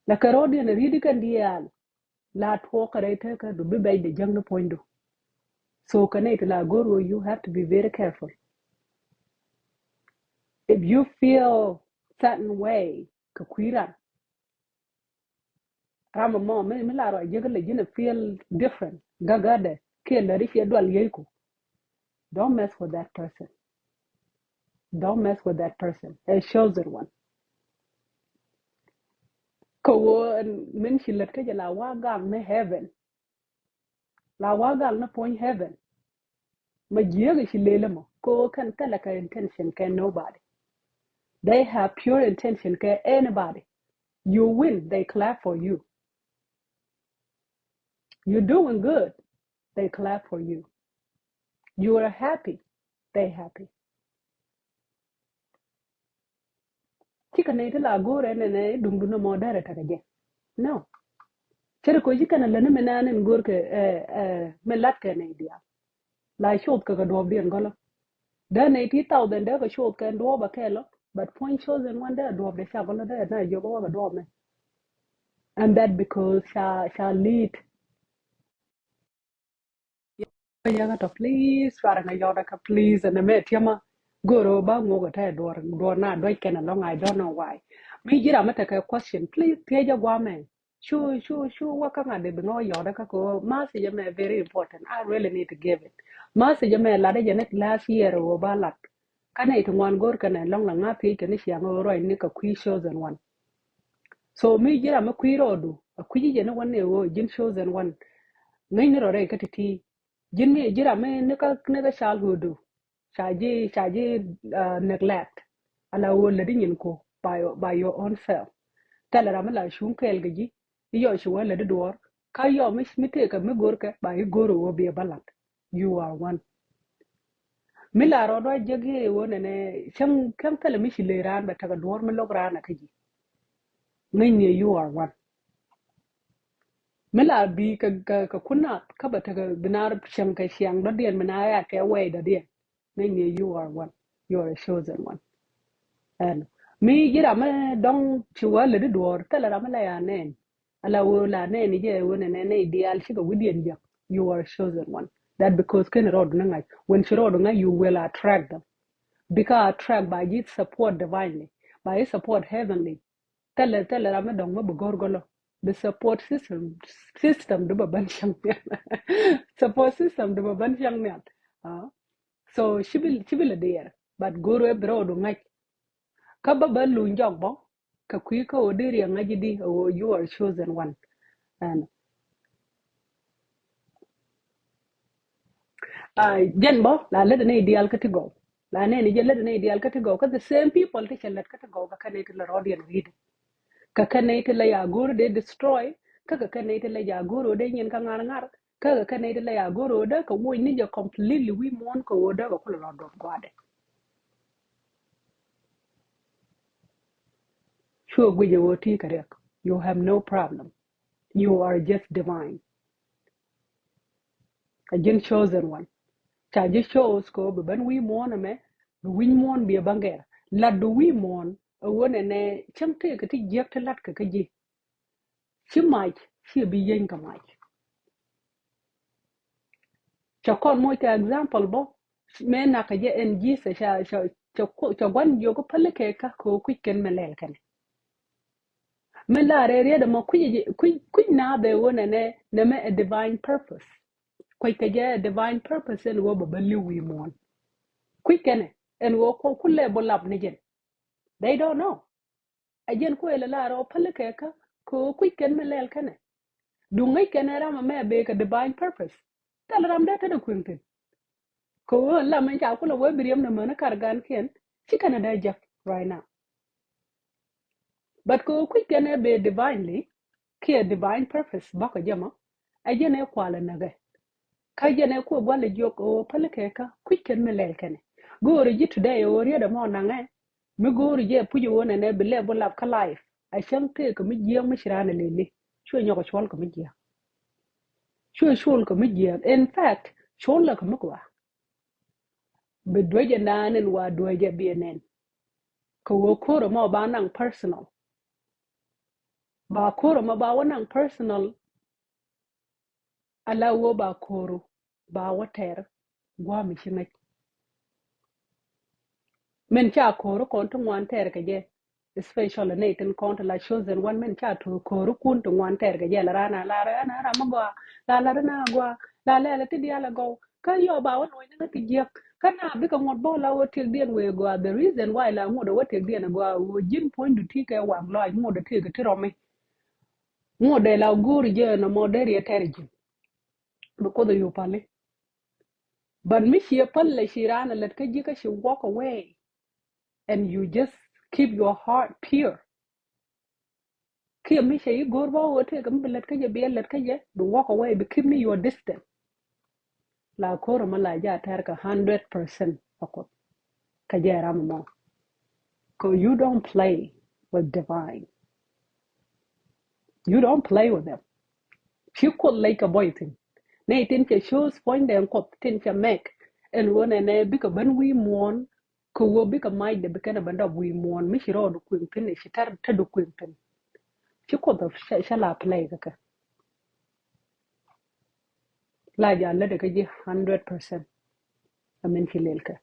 La kɛ rɔɔdiɛn ri̱tdi kɛn diaal la tuɔɔk kɛ rɛy tekädu bi bɛc dɛ jäŋni puɔ̱nydu. So kɛ nɛy ti la go̱r ɣöö you have to be very careful. If you feel certain way kɛ kui̱ ran, ram mɔ mi, mi la rɔ jiäk lɛ ji̱n a feel different. Gagadɛ kiɛ läri ciɛ dual yeyku. Don't mess with that person. Don't mess with that person. A chosen one. Kɛ ɣöö min ci lät kä jɛ la wa gak ni heaven. La wa gak ni puɔ̱ny heaven. Ma jiäk ci lelä mɔ kɛ ɣöö kɛn thilɛ kɛ intention kɛ nobody. They have pure intention kɛ anybody. You win, they clap for you. You doing good, they clap for you. You are happy, they happy. Cikɛ nɛy ti la go̱o̱rɛ nɛnɛ duŋdu nɔmɔ dɛrɛ tekɛ jɛ. No. Cɛ ri koci kɛn a läni mi naan in go̱o̱r kɛ, eh, eh, mi lat kɛ nɛy diaal. La coth kɛ kɛ duɔ̱ɔ̱pdiɛn gɔlä. Dee nɛy ti thousand dee kɛ coth kɛ duɔ̱ɔ̱p a kɛɛlɔ. But puɔ̱ny chosen one dee a duɔ̱ɔ̱p dee ca gɔlä dee na jiɔk a wä kɛ duɔ̱ɔ̱p mɛ. And that because ca, ca lead. Yäkä tɔ please cuarɛ ŋa yɔt kä please ɛn ɛmɛ tiɛma. Goro ba ŋok ɛ tɛ duɔr duɔr na duɔc kɛn ɛlɔŋ, I don't know why. Mi ji̱ ram mi tekɛ question please thiecä guamɛ. Cu cu cu wä kä ŋa̱t di bi ŋa wä yɔt kä kɛ ɣöö message ɛmɛ very important. I really need to give it. Message ɛmɛ lat ɛ jɛ ni last year ɣöö ba lat. Kä nɛy ti ŋuan go̱r kɛn ɛlɔŋ la ŋa̱ thiec kɛn i̱ ciaŋ ɣöö ruac ni kɛ kui̱ chosen one. So mi ji̱ ram mi kui̱ rɔɔdu a kui̱ ji̱ jɛ ni wän ni ɣöö ji̱n chosen one. Ŋäcni rɔ rɛy kä ti̱ti̱. Ji̱n mi ji̱ ram mi ni kä, ni kä childhood du ca ji̱, ca ji̱, uh, neglect. Ala ɣöö lätdi nyin ku by, by your own self. Thilɛ ram mi la cuŋ kɛɛl kɛ ji̱. I̱ yɔ ci wä lätdi duɔ̱ɔ̱r kä yɔ mi, mi tëëkɛ mi go̱rkɛ ba i̱ go̱r ɣöö biɛ bä lat. You are one. Mi la rɔɔdɔ a jiäk i̱ ɣöö nɛnɛ cäŋ, cäŋ thilɛ mi ci lëë raan bɛ tekɛ duɔ̱ɔ̱r mi lo̱k raan a kä ji̱. Ŋäcni you are one. Mi la bi kɛ, kɛ, kɛ kun nath kä bɛ tekɛ bi na cäŋ kɛ ciaŋ dɔ̱diɛn mi na ya kɛ wɛy dɔ̱diɛn. Ŋäcni you are one. You are a chosen one. Ɛn mi ji̱ ram mi dɔ̱ŋ ci wä lätdi duɔ̱ɔ̱r thilɛ ram mi la ya nɛn. Ala ɣöö la nɛn i̱ jɛ ɣöö nɛnɛ nɛy diaal cikɛ wi̱diɛn jiäk. You are a chosen one. That because kɛn rɔɔdu ni ŋa̱c. When ci rɔɔdu ŋa̱c, you will attract them. Bikɛ attract ba ji̱ support divinely. Ba ji̱ support heavenly. Thilɛ, thilɛ ram mi dɔ̱ŋ mi bi go̱r gɔlä. Bi support system, system du bɛ ben cäŋ nial. Support system du bɛ ben cäŋ nial. Ah. So ci bi, ci bi lɛ diɛɛr. But go̱r wee bi rɔɔdu ŋa̱c. Kä bä bä luny jɔk bä. Kɛ kui̱ kä ɣöö dee riɛk ŋa̱c i̱di ɣöö you are chosen one. Ɛn. Ah, jɛn bä la lätdɛ nɛy diaal kä ti gɔw. La nɛn i̱ jɛ lätdɛ nɛy diaal kä ti gɔw. Kä the same people ti cɛ lät kä ti gɔw kɛ kɛn nɛy ti la rɔɔdiɛn ri̱t. Kɛ kɛn nɛy ti la ya go̱o̱r dee destroy. Kä kɛ kɛn nɛy ti la ya go̱o̱r ɣöö dee nyin kä ŋa̱r ŋa̱r. Kä kɛ kɛn nɛy ti la ya go̱o̱r ɣöö dee kɛ woc ni jɛ completely wi̱i̱ muɔ̱ɔ̱n kɛ ɣöö dee kɛ kulɛ lɔ duɔth gua̱a̱dɛ. Cuɛ guic ɛ ɣöö ti kɛ riɛk. You have no problem. You are just divine. A ji̱n chosen one. Ca ji̱ chose kɛ ɣöö bi ben wi̱i̱ muɔ̱ɔ̱n ɛmɛ. Bi wi̱c muɔ̱ɔ̱n bi ɛ bäŋ gɛr. Lat bi wi̱i̱ muɔ̱ɔ̱n ɛ ɣöö nɛnɛ cäŋ tëëkɛ ti jiäk ti la̱tkɛ kä ji̱. Ci mac ci bi yieny kɛ mac. Cɛ kɔn moc kɛ example bä mëë nakä jɛ ɛn Jesus ca ca ca ca gua̱n jiök päli kɛ kä kɛ ɣöö kui̱c kɛn mi lɛl kɛnɛ. Mi la rɛy riet ɛmɔ kui̱c kui̱c kui̱c naath ɛ ɣöö nɛnɛ nɛmɛ ɛ divine purpose. Kui̱c kɛ jɛ ɛ divine purpose ɛn ɣöö bɛ bä li̱w wi̱i̱ muɔ̱ɔ̱n. Kui̱c kɛnɛ ɛn ɣöö ku lɛ bu lap ni jɛn. They don't know. A jɛn kuël ɛ la rɔ päli kɛ kä kɛ ɣöö kui̱c kɛn mi lɛl kɛnɛ. Duŋ ŋäc kɛn ɛ ram ɛmɛ a bee kɛ divine purpose. Thil ram dee tetdɛ kui̱ŋ thi̱n. Kɛ ɣöö lam ɛn ca kulɛ wee bi riɛm ni mäni kar gankiɛn ci kɛn ɛ dee jek right now. But kɛ ɣöö kui̱c kɛn ɛ bee divinely kiɛ divine purpose bäkɛ jɛ mɔ. A jɛn ɛ kual ɛ näkɛ. Kä jɛn ɛ kuɛ gua̱l ɛ jiök ɣöö päli kɛ kä kui̱c kɛn mi lɛl kɛnɛ. Go̱o̱ri ji̱ today ɣöö riet ɛmɔ naŋɛ. Mi go̱o̱ri jɛ puc ɣöö nɛnɛ bi lɛ bu lap kä life a cäŋ tëëkɛ mi jiääk mi ci raan ɛ lili. Cuɛ nyɔk ɛ cuɔl kɛ mi jiääk. Cuɛ cuɔl kɛ mi jiääk. In fact cuɔl lɛ kɛ mi gɔaa. Bi duec ɛ naan in wa duec ɛ bi ɛ nɛn. Kɛ ɣöö ko̱r ɛmɔ ba naŋ personal. Ba ko̱r ɛmɔ ba wä naŋ personal. Ala wä ba ko̱ru ba wä tɛr gua̱a̱mi ci ŋäc. Min ca ko̱ru kɔn ti ŋuan tɛr kɛ jɛ. Especially nɛy tin kɔn ti la chosen one min ca ko̱ru kun ti ŋuan tɛr kɛ jɛ la raan a la raan a ram mi gɔaa la la raan a gɔaa la lɛl ti diaal a gɔw. Kä yɔ ba wä nuɔ̱ny ni ŋä ti jiäk kä na bikɛ ŋuɔ̱t bä la wä tiɛk diɛn wee gɔaa. The reason why la ŋuɔ̱t a wä tiɛk diɛn a gɔaa wä ji̱n puɔ̱nydu ti kɛ waŋ lɔac ŋuɔ̱t a tiɛk ti rɔmi. Ŋuɔ̱t dee la go̱o̱ri jɛ nɔmɔ dee riɛ tɛr ji̱n. Bi Kuoth a yo̱o̱ pali. But mi ciɛ päl lɛ ci raan a lät kä ji̱ kä ci walk away. And you just keep your heart pure. Kiɛ mi cɛ yi go̱o̱r bä wä tëëkɛ mi bi lät kä jɛ bi ɛ lät kä jɛ bi walk away bi keep ni your distance. La ko̱r ɛmɔ la jɛ a tɛr kɛ hundred percent a Kuoth. Kɛ jɛ ram ɛmɔ. Kɛ you don't play with divine. You don't play with them. Ci Kuoth lec kɛ bɔy thi̱n. Nɛy tin cɛ choose puɔ̱nydɛ ɛn Kuoth tin cɛ mɛk ɛn ɣöö nɛnɛ bikɛ ben wi̱i̱ muɔ̱ɔ̱n. Kɛ ɣöö bikɛ macdɛ bi kɛn ɛ ben dɔp wi̱i̱ muɔ̱ɔ̱n mi ci rɔɔdu kui̱ŋ thi̱n ci tɛr te du kui̱ŋ thi̱n. Ci Kuoth cɛ la play kɛ kɛ. La ja lätdɛ kä ji̱ hundred percent. Amin ci lel kɛ.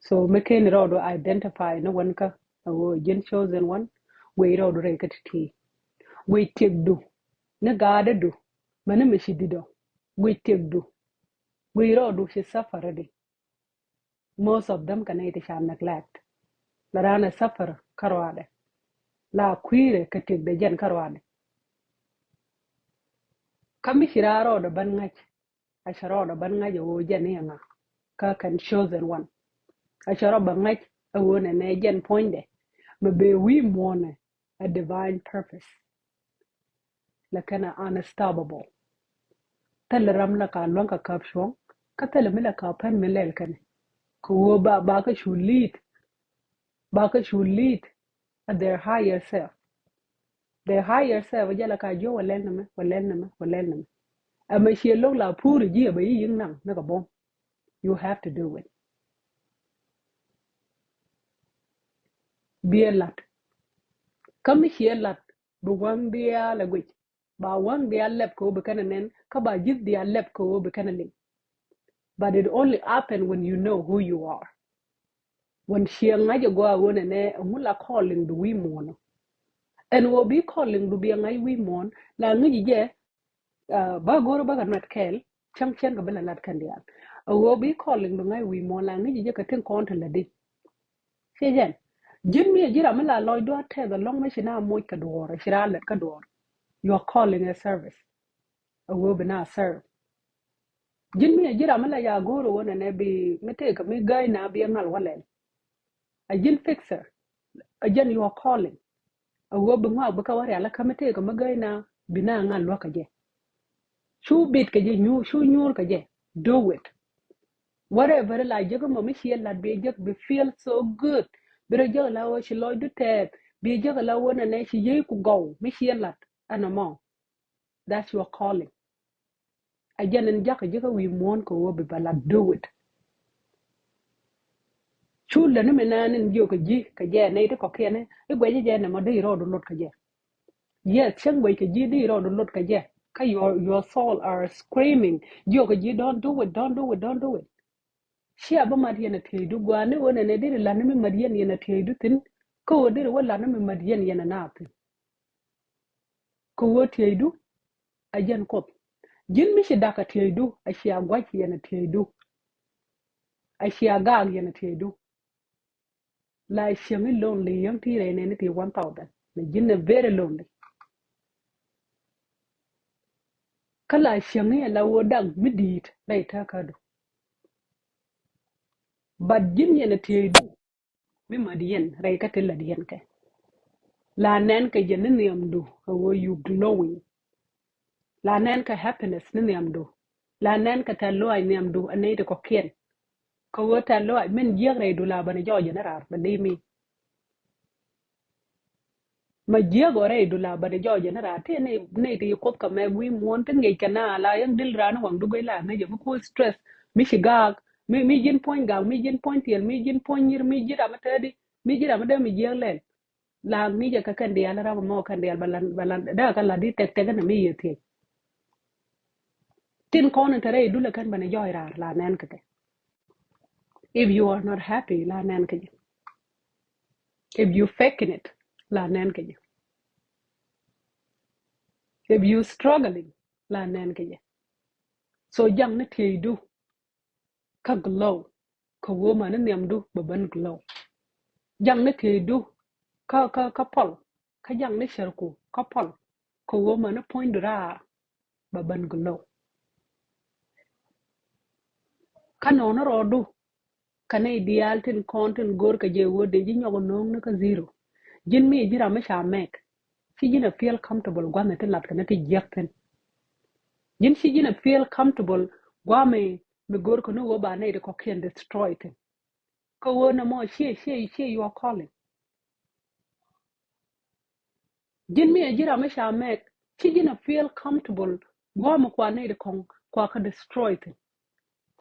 So mi ken rɔɔdu identify ni wän kä a ɣöö ji̱n chosen one. Guic rɔɔdu rɛy kä ti̱ti̱. Guic tiɛkdu ni gaadädu. Mäni mi ci di̱t ɔ. Guic tiɛkdu. Guic rɔɔdu ci suffer di. Most of them kɛ nɛy ti ca neglect. La raan ɛ suffer kä ruaadɛ. La kui̱rɛ kɛ tiɛkdɛ jɛn kä ruaadɛ. Kä mi ci raan rɔɔdɛ bän ŋa̱c. A cɛ rɔɔdɛ bän ŋa̱c a ɣöö jɛn i̱ ŋa. Kä kɛn chosen one. A cɛ rɔɔdɛ bän ŋa̱c a ɣöö nɛnɛ jɛn puɔ̱nydɛ. Mɛ bee wi̱i̱ muɔ̱ɔ̱nɛ a divine purpose. Lɛ kɛn a unstoppable. Thilɛ ram la ka luäŋ kɛ käp cuɔ̱ŋ kä thilɛ mi la ka pɛn mi lɛl kɛn. Kɛ ɣöö ba ba kä cu lead. Ba kä cu lead a their higher self. Their higher self jɛ la ka jiɔ wä lɛl nɛmɛ wä lɛl nɛmɛ wä lɛl nɛmɛ. Ɛmɛ ciɛ lo̱k la puuri jiɛ bɛ yi yiŋ naŋ ni kɛ buɔ̱m. You have to do it. Biɛ lat. Kä mi ciɛ lat bi wäŋ diaal a guic. Ba wäŋ diaal lɛp kɛ ɣöö bi kɛn a nɛn kä ba ji̱th diaal lɛp kɛ ɣöö bi kɛn a liŋ. But it only happen when you know who you are. When ciɛ ŋa̱c a gɔaa ɣöö nɛnɛ ɛŋu la calling du wi̱i̱ muɔ̱ɔ̱n. Ɛn ɣöö bi calling du biɛ ŋa̱c wi̱i̱ muɔ̱ɔ̱n la ŋäc jɛ. Ba go̱r bä kɛ nuɛt kɛɛl cäŋ cäŋ kɛ bi la lat kɛn diaal. A ɣöö bi calling bi ŋa̱c wi̱i̱ muɔ̱ɔ̱n la ŋäc jɛ kɛ tin kɔn ti lätdi. Ciɛ jɛn ji̱n mi a ji̱ ram mi la lɔcdu a tɛth alɔŋ mi ci na moc kɛ duɔ̱ɔ̱r ci raa lät kä duɔ̱ɔ̱r. Your calling a service. A ɣöö bi na serve. Ji̱n mi a ji̱ ram mi la ya go̱r a ɣöö nɛnɛ bi mi tëëkɛ mi gäy na bi a ŋal wä lɛl. A ji̱n fixer. A jɛn your calling. A ɣöö bi ŋɔak bi kä wä rial kä mi tëëkɛ mi gäy na bi na ŋa̱n luäk kä jɛ. Cu bit kä jɛ nyuur cu nyuur kä jɛ. Do it. Whatever la jek mɔ mi ciɛ lat bi jek bi feel so good. Bi rɔ jek la wä ci lɔcdu tɛɛth bi jek la wä nɛnɛ ci yey ku gɔw mi ciɛ lat ɛn ɛmɔ. That's your calling. A jɛn in jakä ji̱ kä wi̱i̱ muɔ̱ɔ̱n kɛ ɣöö bi bɛ la do it. Cu lä ni mi naan in jiök kɛ ji̱ kɛ jɛ nɛy ti kɔ̱kiɛn i̱ guɛcä jɛ nɛmɔ dee i̱ rɔɔdu lot kɛ jɛ. Yes, cäŋ guɛc kɛ ji̱ dee i̱ rɔɔdu lot kɛ jɛ. Kä your, your soul are screaming. Jiök kɛ ji̱, don't do it, don't do it, don't do it. Cia bä mat yɛn a tieydu gua̱a̱ni ɣöö nɛnɛ deri la̱t ni mi mat yɛn yɛn a tieydu thi̱n. Kä ɣöö deri wä la̱t ni mi mat yɛn yɛn a naath thi̱n. Kä ɣöö tieydu a jɛn Kuoth. Ji̱n mi ci dak a tieydu a cia gua̱c yɛn a tieydu. A cia gaak yɛn a tieydu. La cieŋ i̱ lonely yäŋ ti rɛy nɛn i̱ ti one thousand. Mɛ ji̱n ɛ very lonely. Kä la cieŋ i̱ la wä daŋ mi di̱i̱t rɛy tääkädu. But ji̱n yɛn a tieydu mi mat yɛn rɛy kä ti lät yɛn kɛ. La nɛn kɛ jɛ ni nhiamdu kɛ ɣöö you glowing. La nɛn kɛ happiness ni nhiamdu. La nɛn kɛ tɛ̈th lɔaac nhiamdu ɛ nɛy ti kɔ̱kiɛn. Kɛ ɣöö tɛ̈th lɔaac min jiäk rɛydu la bänɛ jɔɔcɛ ni raar bɛ dee mi. Ma jiäk ɣöö rɛydu la bänɛ jɔɔcɛ ni raar ti nɛy, nɛy ti Kuoth kɛ mɛk wi̱i̱ muɔ̱ɔ̱n ti ŋi̱eec kɛ na la yäŋ dil raan waŋdu guic la ŋi̱eec mi kuth stress mi ci gaak mi, mi ji̱n puɔ̱ny gaak mi ji̱n puɔ̱ny thiɛl mi ji̱n puɔ̱ny nyir mi ji̱ ram mi tɛɛdi mi ji̱ ram mi dee mi jiäk lɛl. La ŋi̱i̱cɛ kɛ kɛn diaal ram mɔ kɛn diaal ba lan, ba lan dee kɛ la di tɛk tɛk ni mi yɛ thiec. Tin kɔn in te rɛy dulɛ kɛn bɛn jɔɔc raar la nɛn kɛ kɛ. If you are not happy la nɛn kɛ jɛ. If you faking it la nɛn kɛ jɛ. If you struggling la nɛn kɛ jɛ. So jaŋ ni tieydu kä glow. Kä ɣöö mani nhiamdu bɛ ben glow. Jaŋ ni tieydu kä, kä, kä pɔl. Kä jaŋ ni cärku kä pɔl. Kä ɣöö mani puɔ̱nydu raar bɛ ben glow. Kä nɔɔni rɔɔdu kä nɛy diaal tin kɔn tin go̱o̱r kɛ jɛ ɣöö dee ji̱ nyɔk no̱o̱ŋni kä zero. Ji̱n mi ji̱ ram mi ca mɛk. Ci ji̱n a feel comfortable gua̱thni tin lath kɛ ni ti jiäk thi̱n. Ji̱n ci ji̱n a feel comfortable gua̱mi mi go̱o̱r kɛ ni ɣöö ba nɛy ti kɔ̱kiɛn destroy thi̱n. Kä ɣöö nɛ mɔ ciɛ, ciɛ, ciɛ your calling. Ji̱n mi a ji̱ ram mi ca mɛk ci ji̱n a feel comfortable gua̱a̱ mi kua nɛy ti kɔŋ kua kä destroy thi̱n.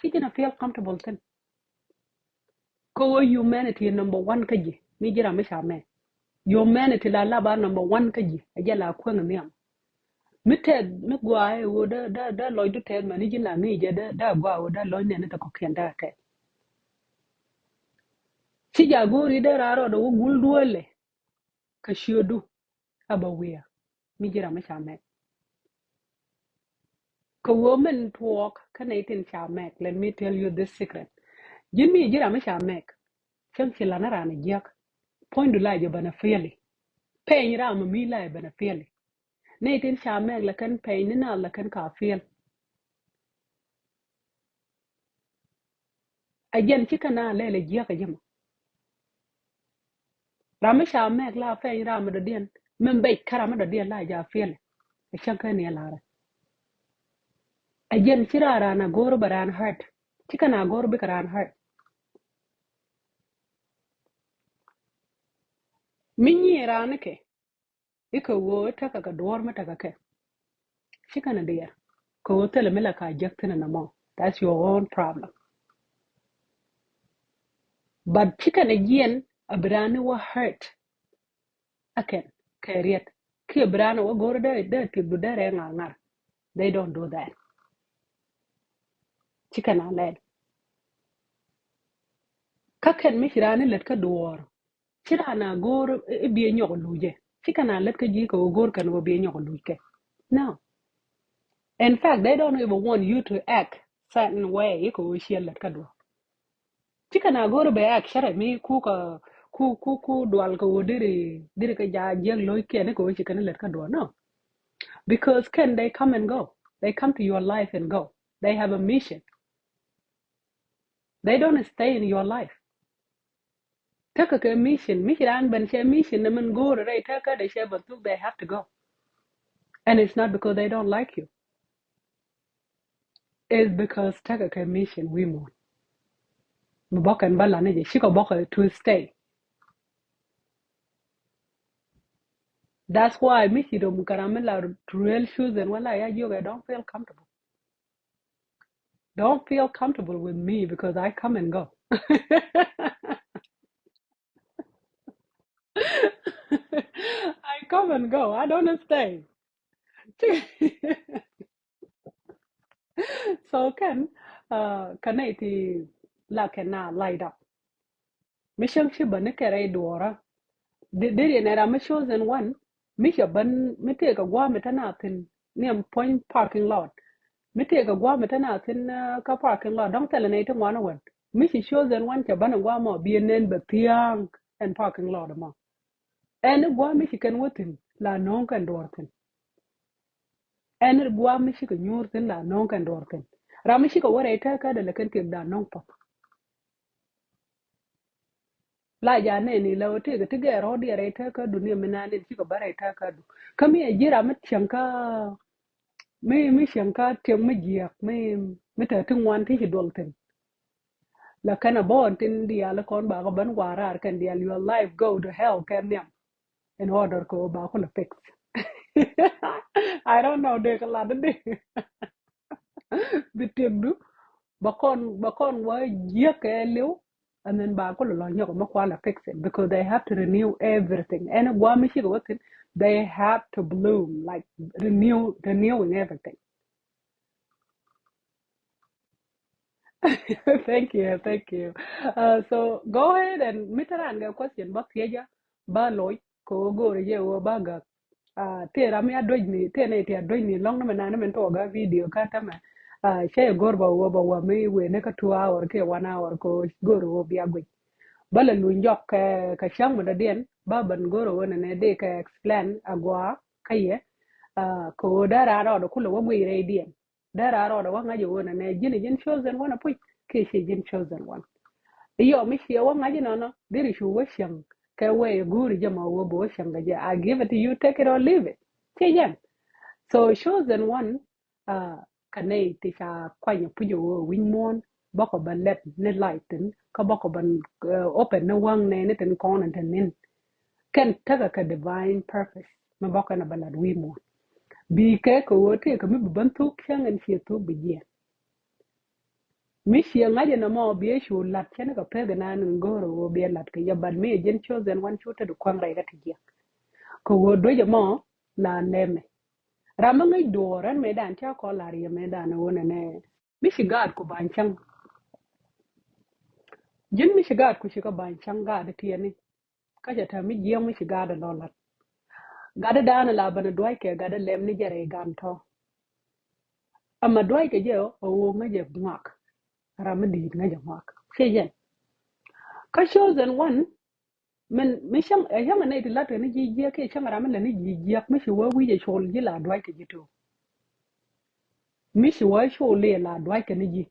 Ci ji̱n a feel comfortable thi̱n. Kä ɣöö humanity number one kä ji̱ mi ji̱ ram mi ca mɛk. Humanity la lap a number one kä ji̱ a jɛ la kueŋ nhiam. Mi tɛth mi gua̱a̱ ɛ ɣöö dee, dee, dee lɔcdu tɛth mɛn i̱ ji̱n la ŋi̱i̱c jɛ dee, dee gua̱a̱ ɣöö dee lɔc nɛn i̱ te kɔ̱kiɛn dee tɛth. Ci ja̱ go̱o̱ri dee raar rɔɔdɛ wä gul dueelɛ. Kä ciötdu a bä wi̱i̱ mi ji̱ ram mi ca mɛk. Kä ɣöö min tuɔɔk kä nɛy tin ca mɛk, let me tell you this secret. Ji̱n mi ji̱ ram mi ca mɛk. Cäŋ ci lan raan a jiäk. Puɔ̱nydu la jɛ ben a feel i̱. Pɛny ram mi la jɛ ben a feel i̱. Nɛy tin ca mɛk la kɛn pɛny ni naath la kɛn ka feel. A jɛn ci kɛn a lɛl a jiäk a ji̱ mɔ. Ram mi ca mɛk la pɛny ram mi dɔ̱diɛn min bɛc kä ram mi dɔ̱diɛn la ja feel. A cäŋ kɛn ni a larɛ. A jɛn ci raan, raan a go̱o̱r bɛ raan hurt. Ci kɛn a go̱o̱r bikɛ raan hurt. Mi nyi raan ni kɛ. I̱ kɛ ɣöö i̱ tekɛ kɛ duɔ̱ɔ̱r mi tekɛ kɛ. Ci kɛn a diɛɛr. Kɛ ɣöö thilɛ mi la ka jek thi̱n ɛn ɛmɔ. That's your own problem. But ci kɛn a jiɛn a bi raan ni wä hurt. Ɛ kɛn kɛ riet. Kiɛ bi raan ni wä go̱r dee, dee thiekdu dee rɛɛ ŋa̱r ŋa̱r. They don't do that. Ci kɛn a lɛl. Kä kɛn mi ci raan ni lät kä duɔ̱ɔ̱r. Ci raan a go̱o̱r i̱ biɛ nyɔk luc ɛ. Ci kɛn a lät kä ji̱ kɛ ɣöö go̱o̱r kɛn ɣöö biɛ nyɔk luc kɛ. No. In fact, they don't even want you to act certain way i̱ kɛ ɣöö ciɛ lät kä duɔ̱ɔ̱r. Ci kɛn a go̱o̱r bɛ act cärɛ mi ku kä ku, ku, ku dual kɛ ɣöö diri, diri kɛ ja jiäk lo̱ckiɛn i̱ kɛ ɣöö ci kɛn lät kä duɔ̱ɔ̱r. No. Because kɛn they come and go. They come to your life and go. They have a mission. They don't stay in your life. Tekɛ kɛ mission, mission raan ben cɛ mission ni min go̱o̱r rɛy tekɛ de cɛ ben thuk, they have to go. And it's not because they don't like you. It's because tekɛ kɛ mission wi̱i̱ muɔ̱ɔ̱n. Mi bɔkɛn bä lani jɛ cikɛ bɔkɛ to stay. That's why mi ci dom kɛ ram mi la to real chosen wala ya jiök ɛ don't feel comfortable. Don't feel comfortable with me because I come and go. I come and go. I don't stay. So kɛn, uh, kɛ nɛy ti la kɛn na light up. Mi cäŋ ci bä ni kɛ rɛy duɔ̱ɔ̱rä. Di, di riɛn ɛ ram mi chosen one. Mi cɛ bän mi tëëkɛ gua̱a̱ mi te na thi̱n niɛm puɔ̱ny parking lot. Mi tëëkɛ gua̱a̱ mi te na thi̱n, uh, kä parking lot. Dɔ̱ŋ thilɛ nɛy ti ŋuan wän. Mi ci chosen one cɛ bän ɛ gua̱a̱ mɔ bi ɛ nɛn bɛ thia̱a̱ŋ ɛn parking lot mɔ. Ɛn ɛ gua̱a̱ mi ci kɛn wä thi̱n la no̱o̱ŋ kɛn duɔ̱ɔ̱r thi̱n. Ɛn ɛ gua̱a̱ mi ci kɛ nyuur thi̱n la no̱o̱ŋ kɛn duɔ̱ɔ̱r thi̱n. Ram mi ci kɛ wä rɛy tɛ̈kädɛ lɛ kɛn kek da no̱o̱ŋ puɔ̱th. La ja nɛni la wä tëëkɛ ti gɛɛr rɔ̱ diɛ rɛy tɛ̈kädu ni mi naan in cikɛ bä rɛy tɛ̈kädu. Kä mi ɛ ji̱ ram mi cieŋ kä mi, mi cieŋ kä tiɛŋ mi jiääk mi, mi te ti ŋuan ti ci duɔl thi̱n. La kɛn a bä ɣɔn tin diaal kɔn ba kɛ bän gua̱a̱r raar kɛn diaal, your life go to hell kɛn nhiam. In order kɛ ɣöö ba kulɛ fix. I don't know dee kɛ lat di. Bi tiɛkdu ba kɔn, ba kɔn wä jiäk kɛ liw. And then ba kulɛ lɔ nyɔk mi kualɛ fix it because they have to renew everything. Ɛn gua̱a̱ mi cikɛ wä thi̱n, they have to bloom, like, renew, renewing everything. Thank you, thank you. Uh, so go ahead and mi te raan kɛ question ba thiecä, ba loc kɛ ɣöö go̱o̱rɛ jɛ ɣöö ba gak. Uh, tëë ram mi a duecni, tëë nɛy ti a duecni lɔ̱ŋ ni mɛ naan ni mɛ tuɔɔk a video kä tämɛ. Uh, cä yɛ go̱o̱r ba wä, ba wä mi wëë ni kä two hour kiɛ one hour kɛ ɣöö go̱o̱rɛ ɣöö bia guic. Bä lɛ luny jɔk kɛ, kɛ cäŋ mi dɔ̱diɛn ba ben go̱o̱rɛ ɣöö nɛnɛ dee kɛ explain a gɔaa kä yɛ. Uh, kɛ ɣöö dee raan rɔɔdɛ kulɛ wä guic rɛydiɛn. Dee raan rɔɔdɛ wä ŋa̱c ɛ ɣöö nɛnɛ ji̱n, ji̱n chosen one a puc kiɛ ciɛ ji̱n chosen one. Iyɔ mi ciɛ wä ŋa̱c inɔnɔ deri cu wä cieŋ kɛ wee go̱o̱ri jɛ ma wä bi wä cieŋ kɛ jɛ. I give it to you, take it or leave it. Ciɛ jɛn. So chosen one, uh, kɛ nɛy ti ca kuany a puc ɛ ɣöö wi̱c muɔ̱ɔ̱n bäkɔ bä lɛt ni light thi̱n kä bäkɔ bä, uh, open ni wäŋ nɛɛni tin kɔn in te ni̱n. Kɛn tekɛ kɛ divine purpose mi bä kɛn a bä lat wi̱i̱ muɔ̱ɔ̱n. Bi kɛ kɛ ɣöö tëëkɛ mi bi bän thuk cäŋ ɛn ciɛ thuk bi jiɛn. Mi ciɛ ŋa̱c ɛn ɛmɔ bi ɛ cu lat cɛn kɛ pek ɛnan in go̱o̱r ɛ ɣöö bi ɛ lat kɛ yɛ, but mi ɛ ji̱n chosen one cu te di kuäŋ rɛy kä ti jiɛk. Kɛ ɣöö duec ɛmɔ la nɛmɛ. Ram mi ŋäc duɔɔr ɛn mëëdan ca kɔn lar yɛ mëëdan ɛ ɣöö nɛnɛ mi ci gaat ku ba̱ny cäŋ. Ji̱n mi ci gaat ku ci kɛ ba̱ny cäŋ gaat tiɛni. Kä cɛ tɛm mi jiɛŋ mi ci gatdɛ lɔ lat. Gatdɛ da̱a̱n la bänɛ dua̱ckɛ gatdɛ lɛm ni jɛ rɛy gan tɔ. Ama dua̱ckɛ jɛ ɛ ɣöö ŋäcɛ ŋuak. Ram mi di̱i̱t ŋäcɛ ŋuak. Ciɛ jɛn. Kä chosen one, min, mi cäŋ, ɛ cäŋ ɛ nɛy ti la̱tkɛ ni ji̱ jiäk kiɛ cäŋ ram mi lät ni ji̱ jiäk mi ci wä wi̱c ɛ col ji̱ la dua̱ckɛ ji̱ to̱o̱k. Mi ci wä col i̱ la dua̱ckɛ ni ji̱.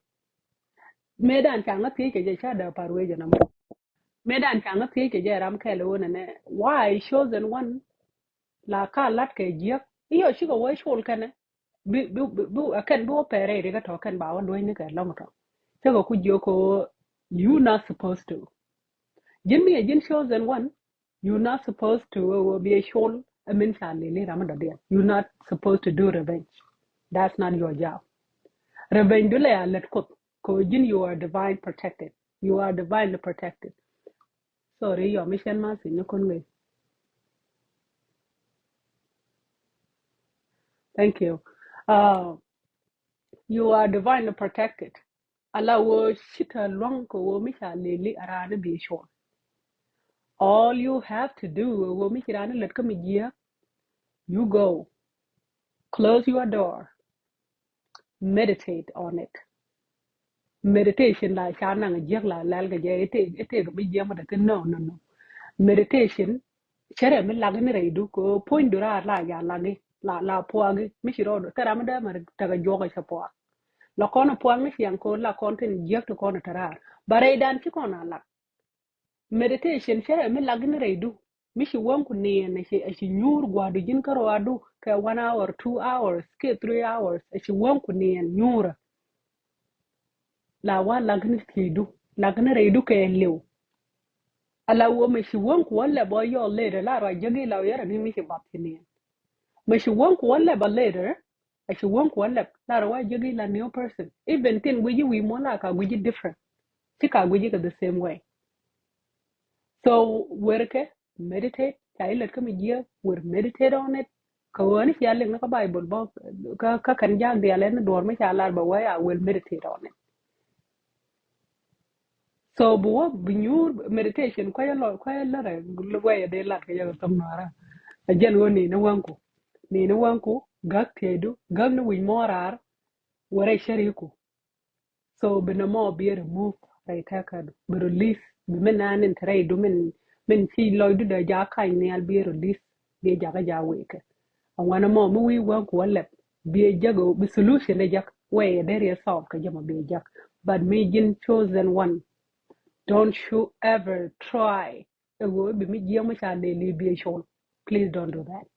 Mëëdan ca ŋä thiec kɛ jɛ ca dee par wecɛ na mɔ. Mëëdan ca ŋä thiec kɛ jɛ ram kɛl ɣöö nɛnɛ why chosen one la ka lat kɛ jiäk. Iyɔ cikɛ wä col kɛnɛ. Bi, bi, bi, bi, ɛ kɛn bi wä pɛrɛ ri kä tɔ kɛn ba wä duec ni kɛ lɔŋ tɔ. Cikɛ ku jiök kɛ ɣöö you not supposed to. Ji̱n mi ɛ ji̱n chosen one, you not supposed to, uh, be a col, I mean, ca lili ram dɔ̱diɛn. You not supposed to do revenge. That's not your job. Revenge du lɛ a lät Kuoth. Kɛ ji̱n, you are divine protected. You are divinely protected. Sorry, your mission mercy, ni kun wei. Thank you. Uh, you are divinely protected. Ala wä cita luaŋ kɛ wä mi ca lili a raan bi col. All you have to do wä mi ci raan lät kä mi jiäk. You go. Close your door. Meditate on it. Meditation la ca naŋ jiäk la lɛl kɛ jɛ, ite, ite kɛ mi jiäk mi te thin, no, no, no. Meditation cɛ rɛ mi lak ni rɛy du, kɛ puɔ̱ny du raar la ja lak, la, la puak, mi ci rɔ du. Thera mi dee mɛ tekɛ juɔk cɛ puak. La kɔn puak ni ciɛŋ ko la kɔn tin jiäk ti kɔn te raar. Ba rɛy dan ci kɔn a lak. Meditation cɛ rɛ mi lak ni rɛy du. Mi ci wäŋ ku niɛn, a ci, a ci nyuur gua̱du ji̱n kä ruaadu kɛ one hour, two hours, kɛ three hours, a ci wäŋ ku niɛn nyuurä. La wa lak ni thiecdu, lak ni rɛydu kɛ liw. Ala wä mɛ ci wäŋ ku wä lɛ bɔ yɔl later, la rua jägi la yɛrɛ ni mi ci bath ci niɛn. Mɛ ci wäŋ ku wä lɛ bɔ later, A ci wäŋ ku a lɛp la rɛ wa jiäk i̱ la new person. Even tin guic i̱ wi̱i̱ muɔ̱n la ka guic i̱ different. Ci ka guic i̱ kɛ the same way. So wer kɛ meditate, ca ilät kä mi jiɛ wer meditate on it. Kä ɣän i̱ cia liŋ ni kä Bible bä kä kä kɛn jaak dial ɛn duɔr mi ca lar bä wee a wel meditate on it. So bi wä bi nyuur meditation kuayɛ lɔ kuayɛ lärɛ wee a dee lat kɛ yɛ kɛ thom nuara. A jɛn ɣän ni ni wäŋku ni ni wäŋku gak tieydu gak ni wi̱c mɔɔrar. Wä rɛy cäriku. So bi nɔmɔ bi remove rɛy tɛkädu bi release bi min naan in te rɛydu min min ci lɔcdu dee ja kany nhial bi release bi jakä ja wekɛ. Aŋuan mɔ mi wi̱i̱ wäŋ ku wä lɛp bi jäk bi solution de jäk wɛy ɛ dee riɛ solve kɛ jɛ mɔ bi jäk. But mi ji̱n chosen one, don't you ever try ɛ ɣöö bi mi jiääk mi ca lɛli bi col. Please don't do that.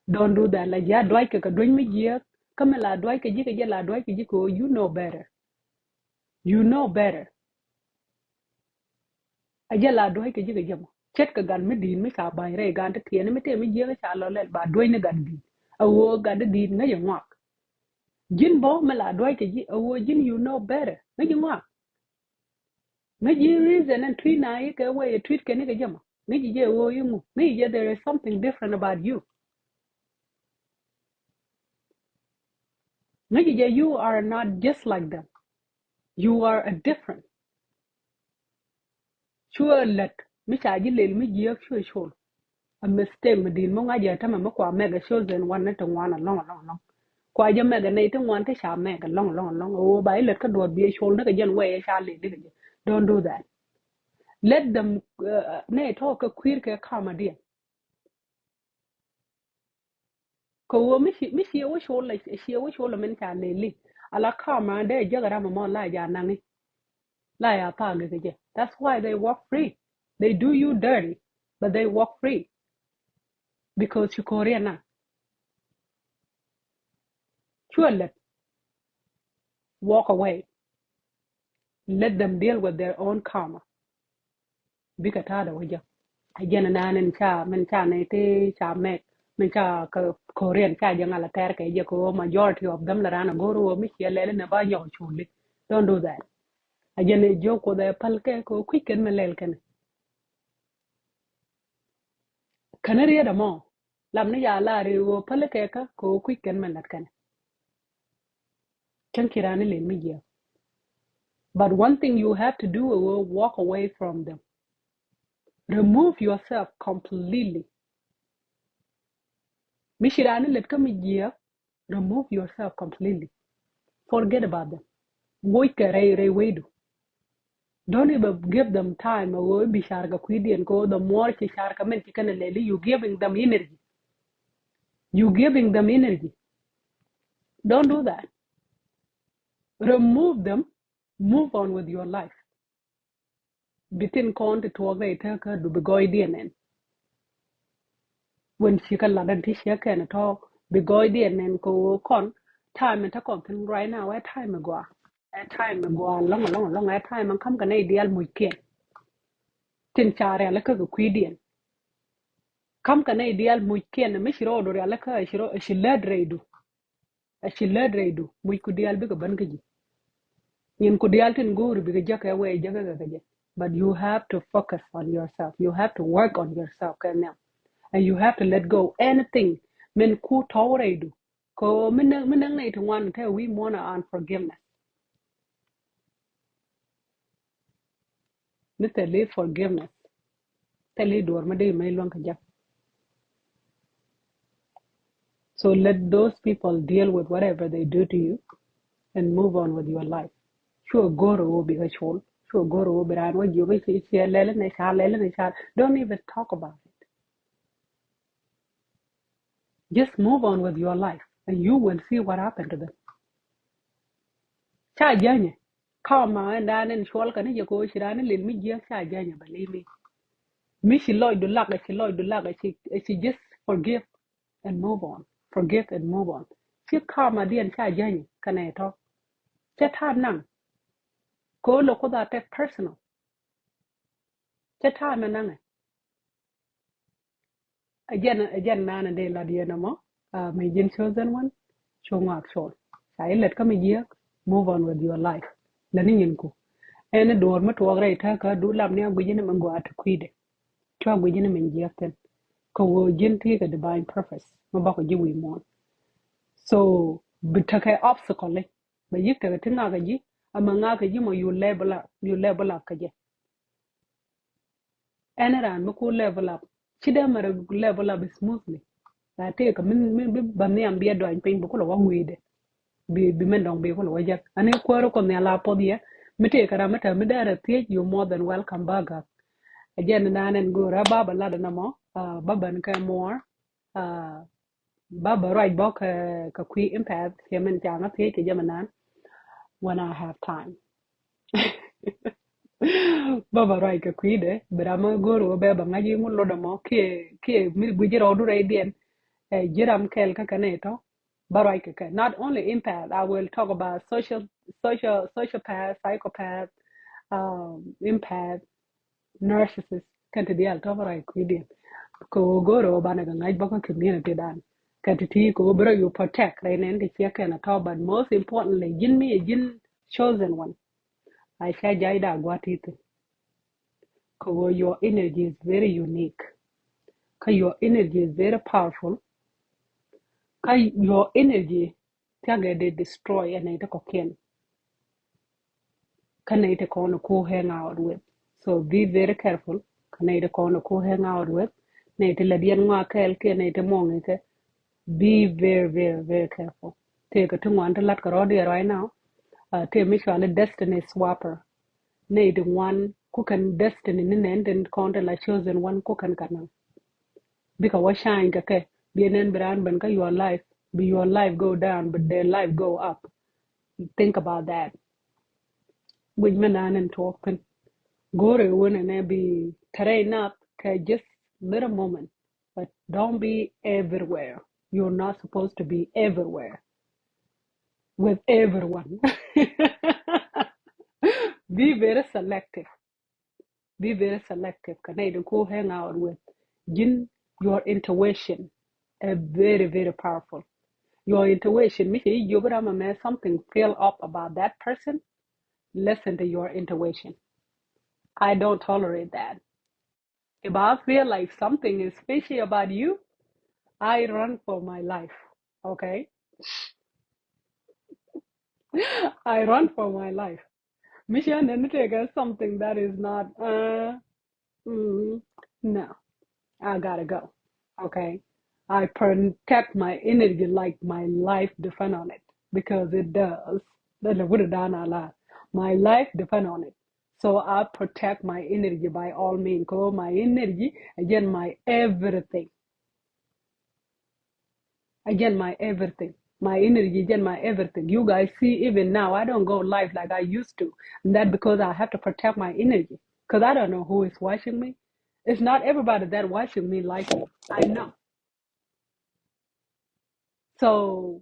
Don't do that. La jiääk duackɛ kɛ duäc mi jiääk kä mi la duackɛ ji̱ kɛ jɛ la duackɛ ji̱ kɛ ɣöö you know better. You know better. A jɛ la duackɛ ji̱ kɛ jɛ mɔ ce̱tkɛ gan mi di̱i̱t mi ca ba̱ny rɛy gan ti tiɛɛni mi tëë mi jiääk ca lɔ lɛl ba duäc ni gan di̱i̱t. A ɣöö gan ti di̱i̱t ŋäc ɛ ŋuak. Ji̱n bä mi la duackɛ ji̱ a ɣöö ji̱n you know better ŋäc ɛ ŋuak. Ŋäc ji̱ reason ɛn tui̱ na i̱ kɛ wee i̱ tui̱t kɛn i̱ kɛ jɛ mɔ ŋäc ji̱ jɛ ɣöö i̱ ŋu ŋäc ji̱ jɛ there is something different about you. Ŋäc ji̱ jɛ you are not just like them. You are a different. Cuɛ lät mi ca ji̱ lel mi jiääk cuɛ col. A mistake mi di̱i̱t mi ŋa̱c jɛ tämɛ mi kua mɛk a chosen one ni ti ŋuan alɔŋ alɔŋ alɔŋ. Kua jɛ mɛk a nɛy ti ŋuan ti ca mɛk alɔŋ alɔŋ alɔŋ a ɣöö ba ilät kä duɔth bi a col ni kɛ jɛn wee ca lel ni kɛ jɛ. Don't do that. Let them nɛy tɔ̱ kɛ kui̱r kɛ kamadiɛn. Kɛ ɣöö mi ci mi ciɛ wä col la ciɛ wä col la min ca leli. Ala kama dee jäk ram mɔ la ja naŋi. La ya pagɛ kɛ jɛ. That's why they walk free. They do you dirty, but they walk free. Because ci korea na. Cuɛ lɛt. Walk away. Let them deal with their own karma. Bikɛ ta̱a̱dɛ wä jɛ. A jɛn naan in ca min ca nɛy ti ca mɛk min ca kä korea ca jɛ ŋal a tɛr kɛ jɛ kɛ ɣöö majority of them la raan a go̱r ɣöö mi ciɛ lɛl in ɛ ba nyɔk culi. Don't do that. A jɛn ɛ jiök kuoth ɛ päl kɛ kɛ ɣöö kui̱c kɛn mi lɛl kɛn. Käni riet ɛmɔ lam ni ya lar i̱ ɣöö päl kɛ kä kɛ ɣöö kui̱c kɛn mi lɛt kɛn. Cäŋ ci raan ni lel mi jiɛk. But one thing you have to do is walk away from them. Remove yourself completely. Mi ci raan ni lät kä mi jiɛk, remove yourself completely. Forget about them. Ŋoc kɛ rɛy rɛy weydu. Don't even give them time a ɣöö i̱ bi carkɛ kui̱diɛn kɛ ɣöö the more ci carkɛ min ci kɛn a lɛli you giving them energy. You giving them energy. Don't do that. Remove them. Move on with your life. Bi tin kɔn ti tuɔɔk rɛy tekä du bi gɔɔydiɛn nɛn. When ci kä lat ɛn ti ciɛ kɛn tɔ̱ bi gɔɔydiɛn nɛn kɛ ɣöö kɔn time in te kɔn thin right now ɛ time in gɔaa. Ɛ time in gɔaa lɔŋ lɔŋ lɔŋ ɛ time in ka̱m kɛ nɛy diaal muckiɛn. Tin ca rialikä kɛ kui̱diɛn. Ka̱m kɛ nɛy diaal muckiɛn mi ci rɔɔdu rialikä ɛ ci lät rɛydu. A ci lät rɛydu muc ku diaal bikɛ bän kä ji̱. Nyin ku diaal tin go̱o̱ri bikɛ jäk kɛ wee jäk kɛ kɛ jɛ. But you have to focus on yourself. You have to work on yourself kɛ nhiam. And you have to let go anything min ku tɔw rɛydu. Kɛ min näŋ nɛy ti ŋuan te wi̱i̱ muɔ̱n a unforgiveness. Ni thɛli forgiveness. Thɛli duɔr mi dee mɛ luäŋ kɛ jɛ. So let those people deal with whatever they do to you and move on with your life. Cuɛ go̱r ɣöö bikɛ col. Cuɛ go̱r ɣöö bi raan wä jiök i̱ ciɛ lɛl inɛ ca lɛl inɛ ca. Don't even talk about it. Just move on with your life and you will see what happened to them. Ca jänyɛ. Kama ɛn dan ɛn cuɔl kɛ ni jɛ kɛ ɣöö ci raan ni lil mi jiäk ca jänyɛ bɛ limi. Mi ci lɔcdu lak ɛ ci lɔcdu lak ɛ ci just forgive and move on. Forgive and move on. Ci kama diɛn ca jänyɛ kɛ nɛ tɔ. Cɛ ta̱a̱ naŋ. Kɛ ɣöö lɛ kuoth a take personal. Cɛ ta̱a̱ mɛ naŋɛ. Ɛ jɛn ɛ jɛn naan ɛ dee lat yɛn ɛmɔ. May ji̱n chosen one. cu ŋɔak col. Ca i̱ lät kä mi jiääk, move on with your life. Lät ni nyinku. Ɛn i̱ duɔ̱ɔ̱r mi tuɔɔk rɛy tääkä du lam ni a guic ni mi gɔaa ti kui̱dɛ. Cua guic ni min jiäk thi̱n. Kɛ ɣöö ji̱n ti kɛ divine purpose mi bakɔ ji̱ wi̱i̱ muɔ̱ɔ̱n. So bi tekɛ obstacle i̱ bɛ yi̱k tekɛ ti ŋakä ji̱, ama ŋakä ji̱ mɔ you level up, you level up kɛ jɛ. Ɛn raan mi ku level up, ci dee mɛrɛ level up smoothly. La tëëkä mi mi bi ba nhiam bi a duany piny bi kulɛ wä ŋui̱dɛ. Bi bi mɛn dɔŋ bi kulɛ wä jek. Ani kuäär kɔ nhial a puɔth yɛ. Mi tëëkä ram mi te mi dee rɛ thiec, you more than welcome back. A jɛn naan ɛn go̱o̱rä baba lat ɛn ɛmɔ, ah, ba ben kɛ more. Ah, baba ruac bä kɛ kɛ kui̱ impact, cɛ min ca ŋä thiec kɛ jɛ mi naan. When I have time. Baba ruac kɛ kui̱dɛ, bi ram mi go̱o̱r wä bɛ ba ŋa̱c i̱ ŋun lot ɛmɔ kiɛ kiɛ mi gui̱c rɔɔdu rɛydiɛn. Ɛ ji̱ ram kɛl kä kɛn ɛ tɔ. Ba ruac kɛ kɛ. Not only empath, I will talk about social, social, sociopath, psychopath, um, empath, narcissist. Kɛn ti diaal tɔ ba ruac kui̱diɛn. Kɛ ɣöö go̱o̱rɛ ɣöö banɛ kɛ ŋa̱c bä kä community dan. Kɛ ti ti kɛ ɣöö bi rɔ you protect rɛy nɛn ti ciɛ kɛn a tɔ, but most importantly ji̱n mi ɛ ji̱n chosen one. A ca jay da gua̱t ti thi̱n. Kɛ ɣöö your energy is very unique. Kä your energy is very powerful. Kä your energy thiakɛ dee destroy ɛ nɛy ti kɔ̱kiɛn. Kä nɛy ti kɔn ku hang out with. So be very careful. Kä nɛy ti kɔn ku hang out with. Nɛy ti lät yɛn ŋɔak kɛɛl kiɛ nɛy ti muɔŋ ikɛ. Be very, very, very careful. Tëëkɛ ti ŋuan ti la̱t kɛ rɔɔdiɛ right now. Uh, tëë mi cuali destiny swapper. Nɛy ti ŋuan ku kɛn destiny ni nɛn tin kɔn ti la chosen one ku kɛn kɛ naŋ. Bikɛ wä shine kɛ kɛ, bi nɛn bi raan ben kä your life, bi your life go down, but their life go up. Think about that. Guic mi naan in tuɔɔk thin. Go̱o̱rɛ wun ɛnɛ bi tɛrɛ enough kɛ just little moment, but don't be everywhere. You're not supposed to be everywhere with everyone. Be very selective. Be very selective kɛ nɛy din ku hang out with. Ji̱n your intuition is very, very powerful. Your intuition, mi cɛ ji̱ jiök ram ɛmɛ something feel up about that person, listen to your intuition. I don't tolerate that. If I feel like something is fishy about you, I run for my life. Okay? I run for my life. Mi cɛ nɛn ni tëëkɛ something that is not, uh, mm, no. I gotta go. Okay? I protect my energy like my life depend on it, because it does. That's what it done a lot. My life depend on it. So I protect my energy by all means. Kɛ ɣöö my energy, again, my everything. Again, my everything. My energy, again, my everything. You guys see, even now, I don't go live like I used to. And that because I have to protect my energy. Because I don't know who is watching me. It's not everybody that watching me like me. I know. So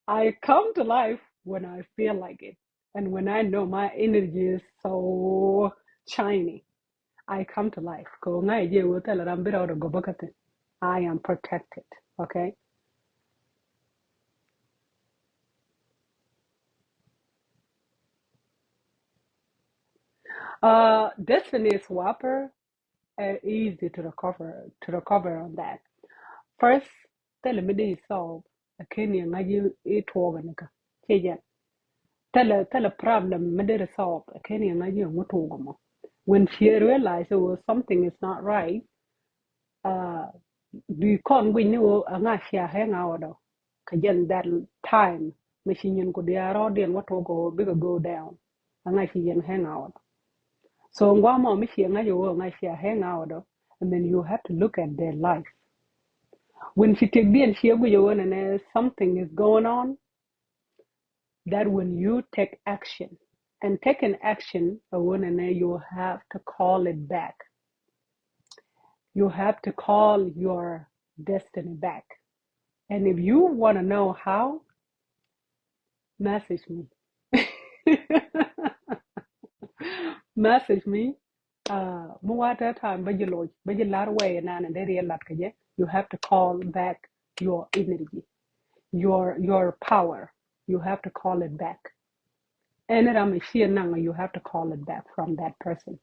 I come to life when I feel like it. And when I know my energy is so shiny, I come to life. Kɛ ɣöö ŋa̱c jɛ ɣöö thilɛ ram bi rɔɔdɛ gɔ̱p bä kä thi̱n. I am protected. Okay? Uh, destiny is whopper. Uh, easy to recover, to recover on that. First, thilɛ mi dee solve, ɛ ken yɛ ŋa̱c i̱ tuɔɔk ɛn kä. Ciɛ jɛn. Thilɛ, thilɛ problem mi dee solve, ɛ ken yɛ ŋa̱c i̱ ŋu tuɔɔk ɛmɔ. When she realize, oh, something is not right, uh, bi kɔn guic ni ɣöö aŋa cia hang out ɔ. Kä jɛn that time mi ci nyin ku diaal rɔɔdiɛn wä tuɔk ɔ bikɛ go down. Aŋa ci yɛn hang out. So ŋuamɔ mi ci ŋa̱c ɣöö aŋa cia hang out ɔ, and then you have to look at their life. When ci tëkdiɛn ci guic ɣöö nɛnɛ something is going on, that when you take action, and taking action, ɛ ɣöö nɛnɛ you have to call it back. You have to call your destiny back. And if you want to know how, message me. Message me. Uh, mi wa te time bä ji̱ loc, bä ji̱ lar wɛy nan, and dee riɛ lat kɛ jɛ, you have to call back your energy, your your power. You have to call it back. Any ram mi ci naŋ, you have to call it back from that person.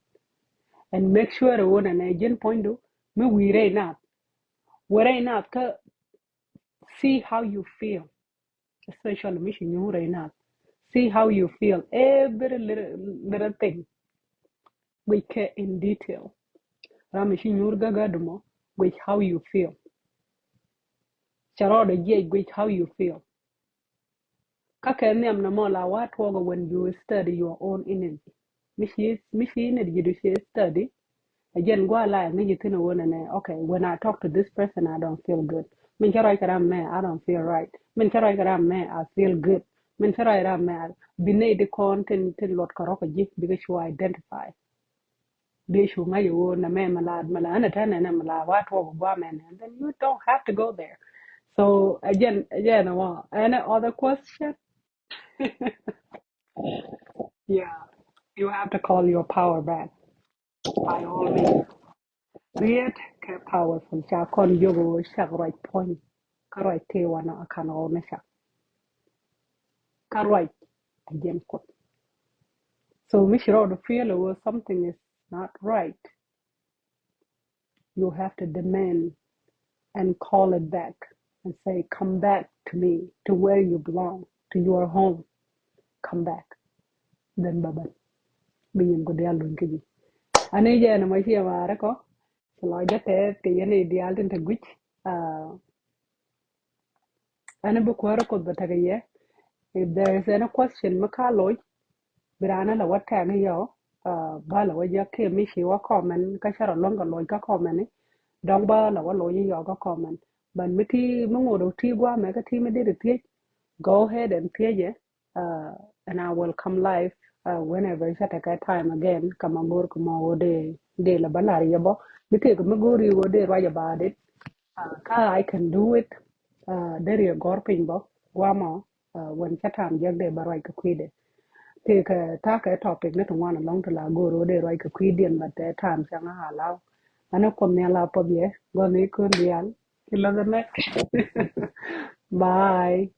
And make sure ɛ wä nɛ nɛ ji̱n puɔ̱nydu mi wi̱i̱ rɛy nath. Wä rɛy nath kä see how you feel. Especially mi ci nyuur rɛy nath. See how you feel. Every little, little thing. Guic kɛ in detail. Ram mi ci nyuur gägädu mɔ, guic how you feel. Cɛ rɔɔdɛ jiɛc guic how you feel. Kä kɛ nhiam na mɔ la wa tuɔɔk when you study your own energy. Mi ci, mi ci energy du ci study. Ɛ jɛn gua̱a̱ la ŋäc ithin ɛ wä nɛ nɛ, okay, when I talk to this person, I don't feel good. Min cä ruac kɛ ram mɛ, I don't feel right. Min cä ruac kɛ ram mɛ, I feel good. Min cä ruac ram mɛ, bi nɛy di kɔn tin, tin luɔt kɛ rɔk kɛ ji̱, bikɛ cu identify. Bi cu ŋa̱c ɛ wä nɛ mɛ mɛ la, mɛ la ɛn ɛ tɛn ɛn ɛ mɛ la wa tuɔɔk gua̱a̱ mɛ nɛ. Then you don't have to go there. So again, again, wa, any other question? Yeah, you have to call your power back. By all means. Riet kɛ powerful, ca kɔn yio̱k ɣöö cak ruac puɔ̱ny. Kä ruac tëë wanɔ a kan ɣɔw ni cak. Kä ruac a jiɛn Kuoth. So mi ci rɔɔdu feel ɣöö something is not right, you have to demand and call it back and say, come back to me, to where you belong, to your home. Come back. Then bä bän. Bi nyin ku diaal luny kä ji̱. Ani jɛ ni ma ciɛ maarä kɔ. Ci lɔcdä tɛth kɛ yɛn i̱ diaal tin te guic. Ɛn bi kuäärä Kuoth bɛ tekɛ yɛ. If there is any question mi ka loc, bi raan la wä tɛŋ yɔ, bä la wä jɛ kiɛ mi ci wä comment kä cä rɔ luäŋ kɛ loc kä comment ni. Dɔ̱ŋ bä la wä loc yɔ kä comment. But mi ti mi ŋot ti guamɛ kä ti mi dit thiec, go ahead and thiec ɛ. And I will come live whenever cä tekɛ time again. Kama go̱o̱r kɛ mɔ wä dee dee la bä lar yɛ bɔ. Mi tëëk mi go̱o̱r yi wä dee ruac about it. Kä I can do it. Deri gɔr piny bɔ guamɔ. When cä tam jek dee bä ruac kɛ kui̱dɛ. Tëëkɛ ta̱kɛ topic ni ti ŋuan alɔŋ ti la go̱o̱r wä dee ruac kɛ kui̱diɛn, but time cä ŋa̱ allow. Ani Kuoth Nhial a puɔth yɛ gɔn ni kun diaal. Ki lɔth ɛ mɛk. Bye.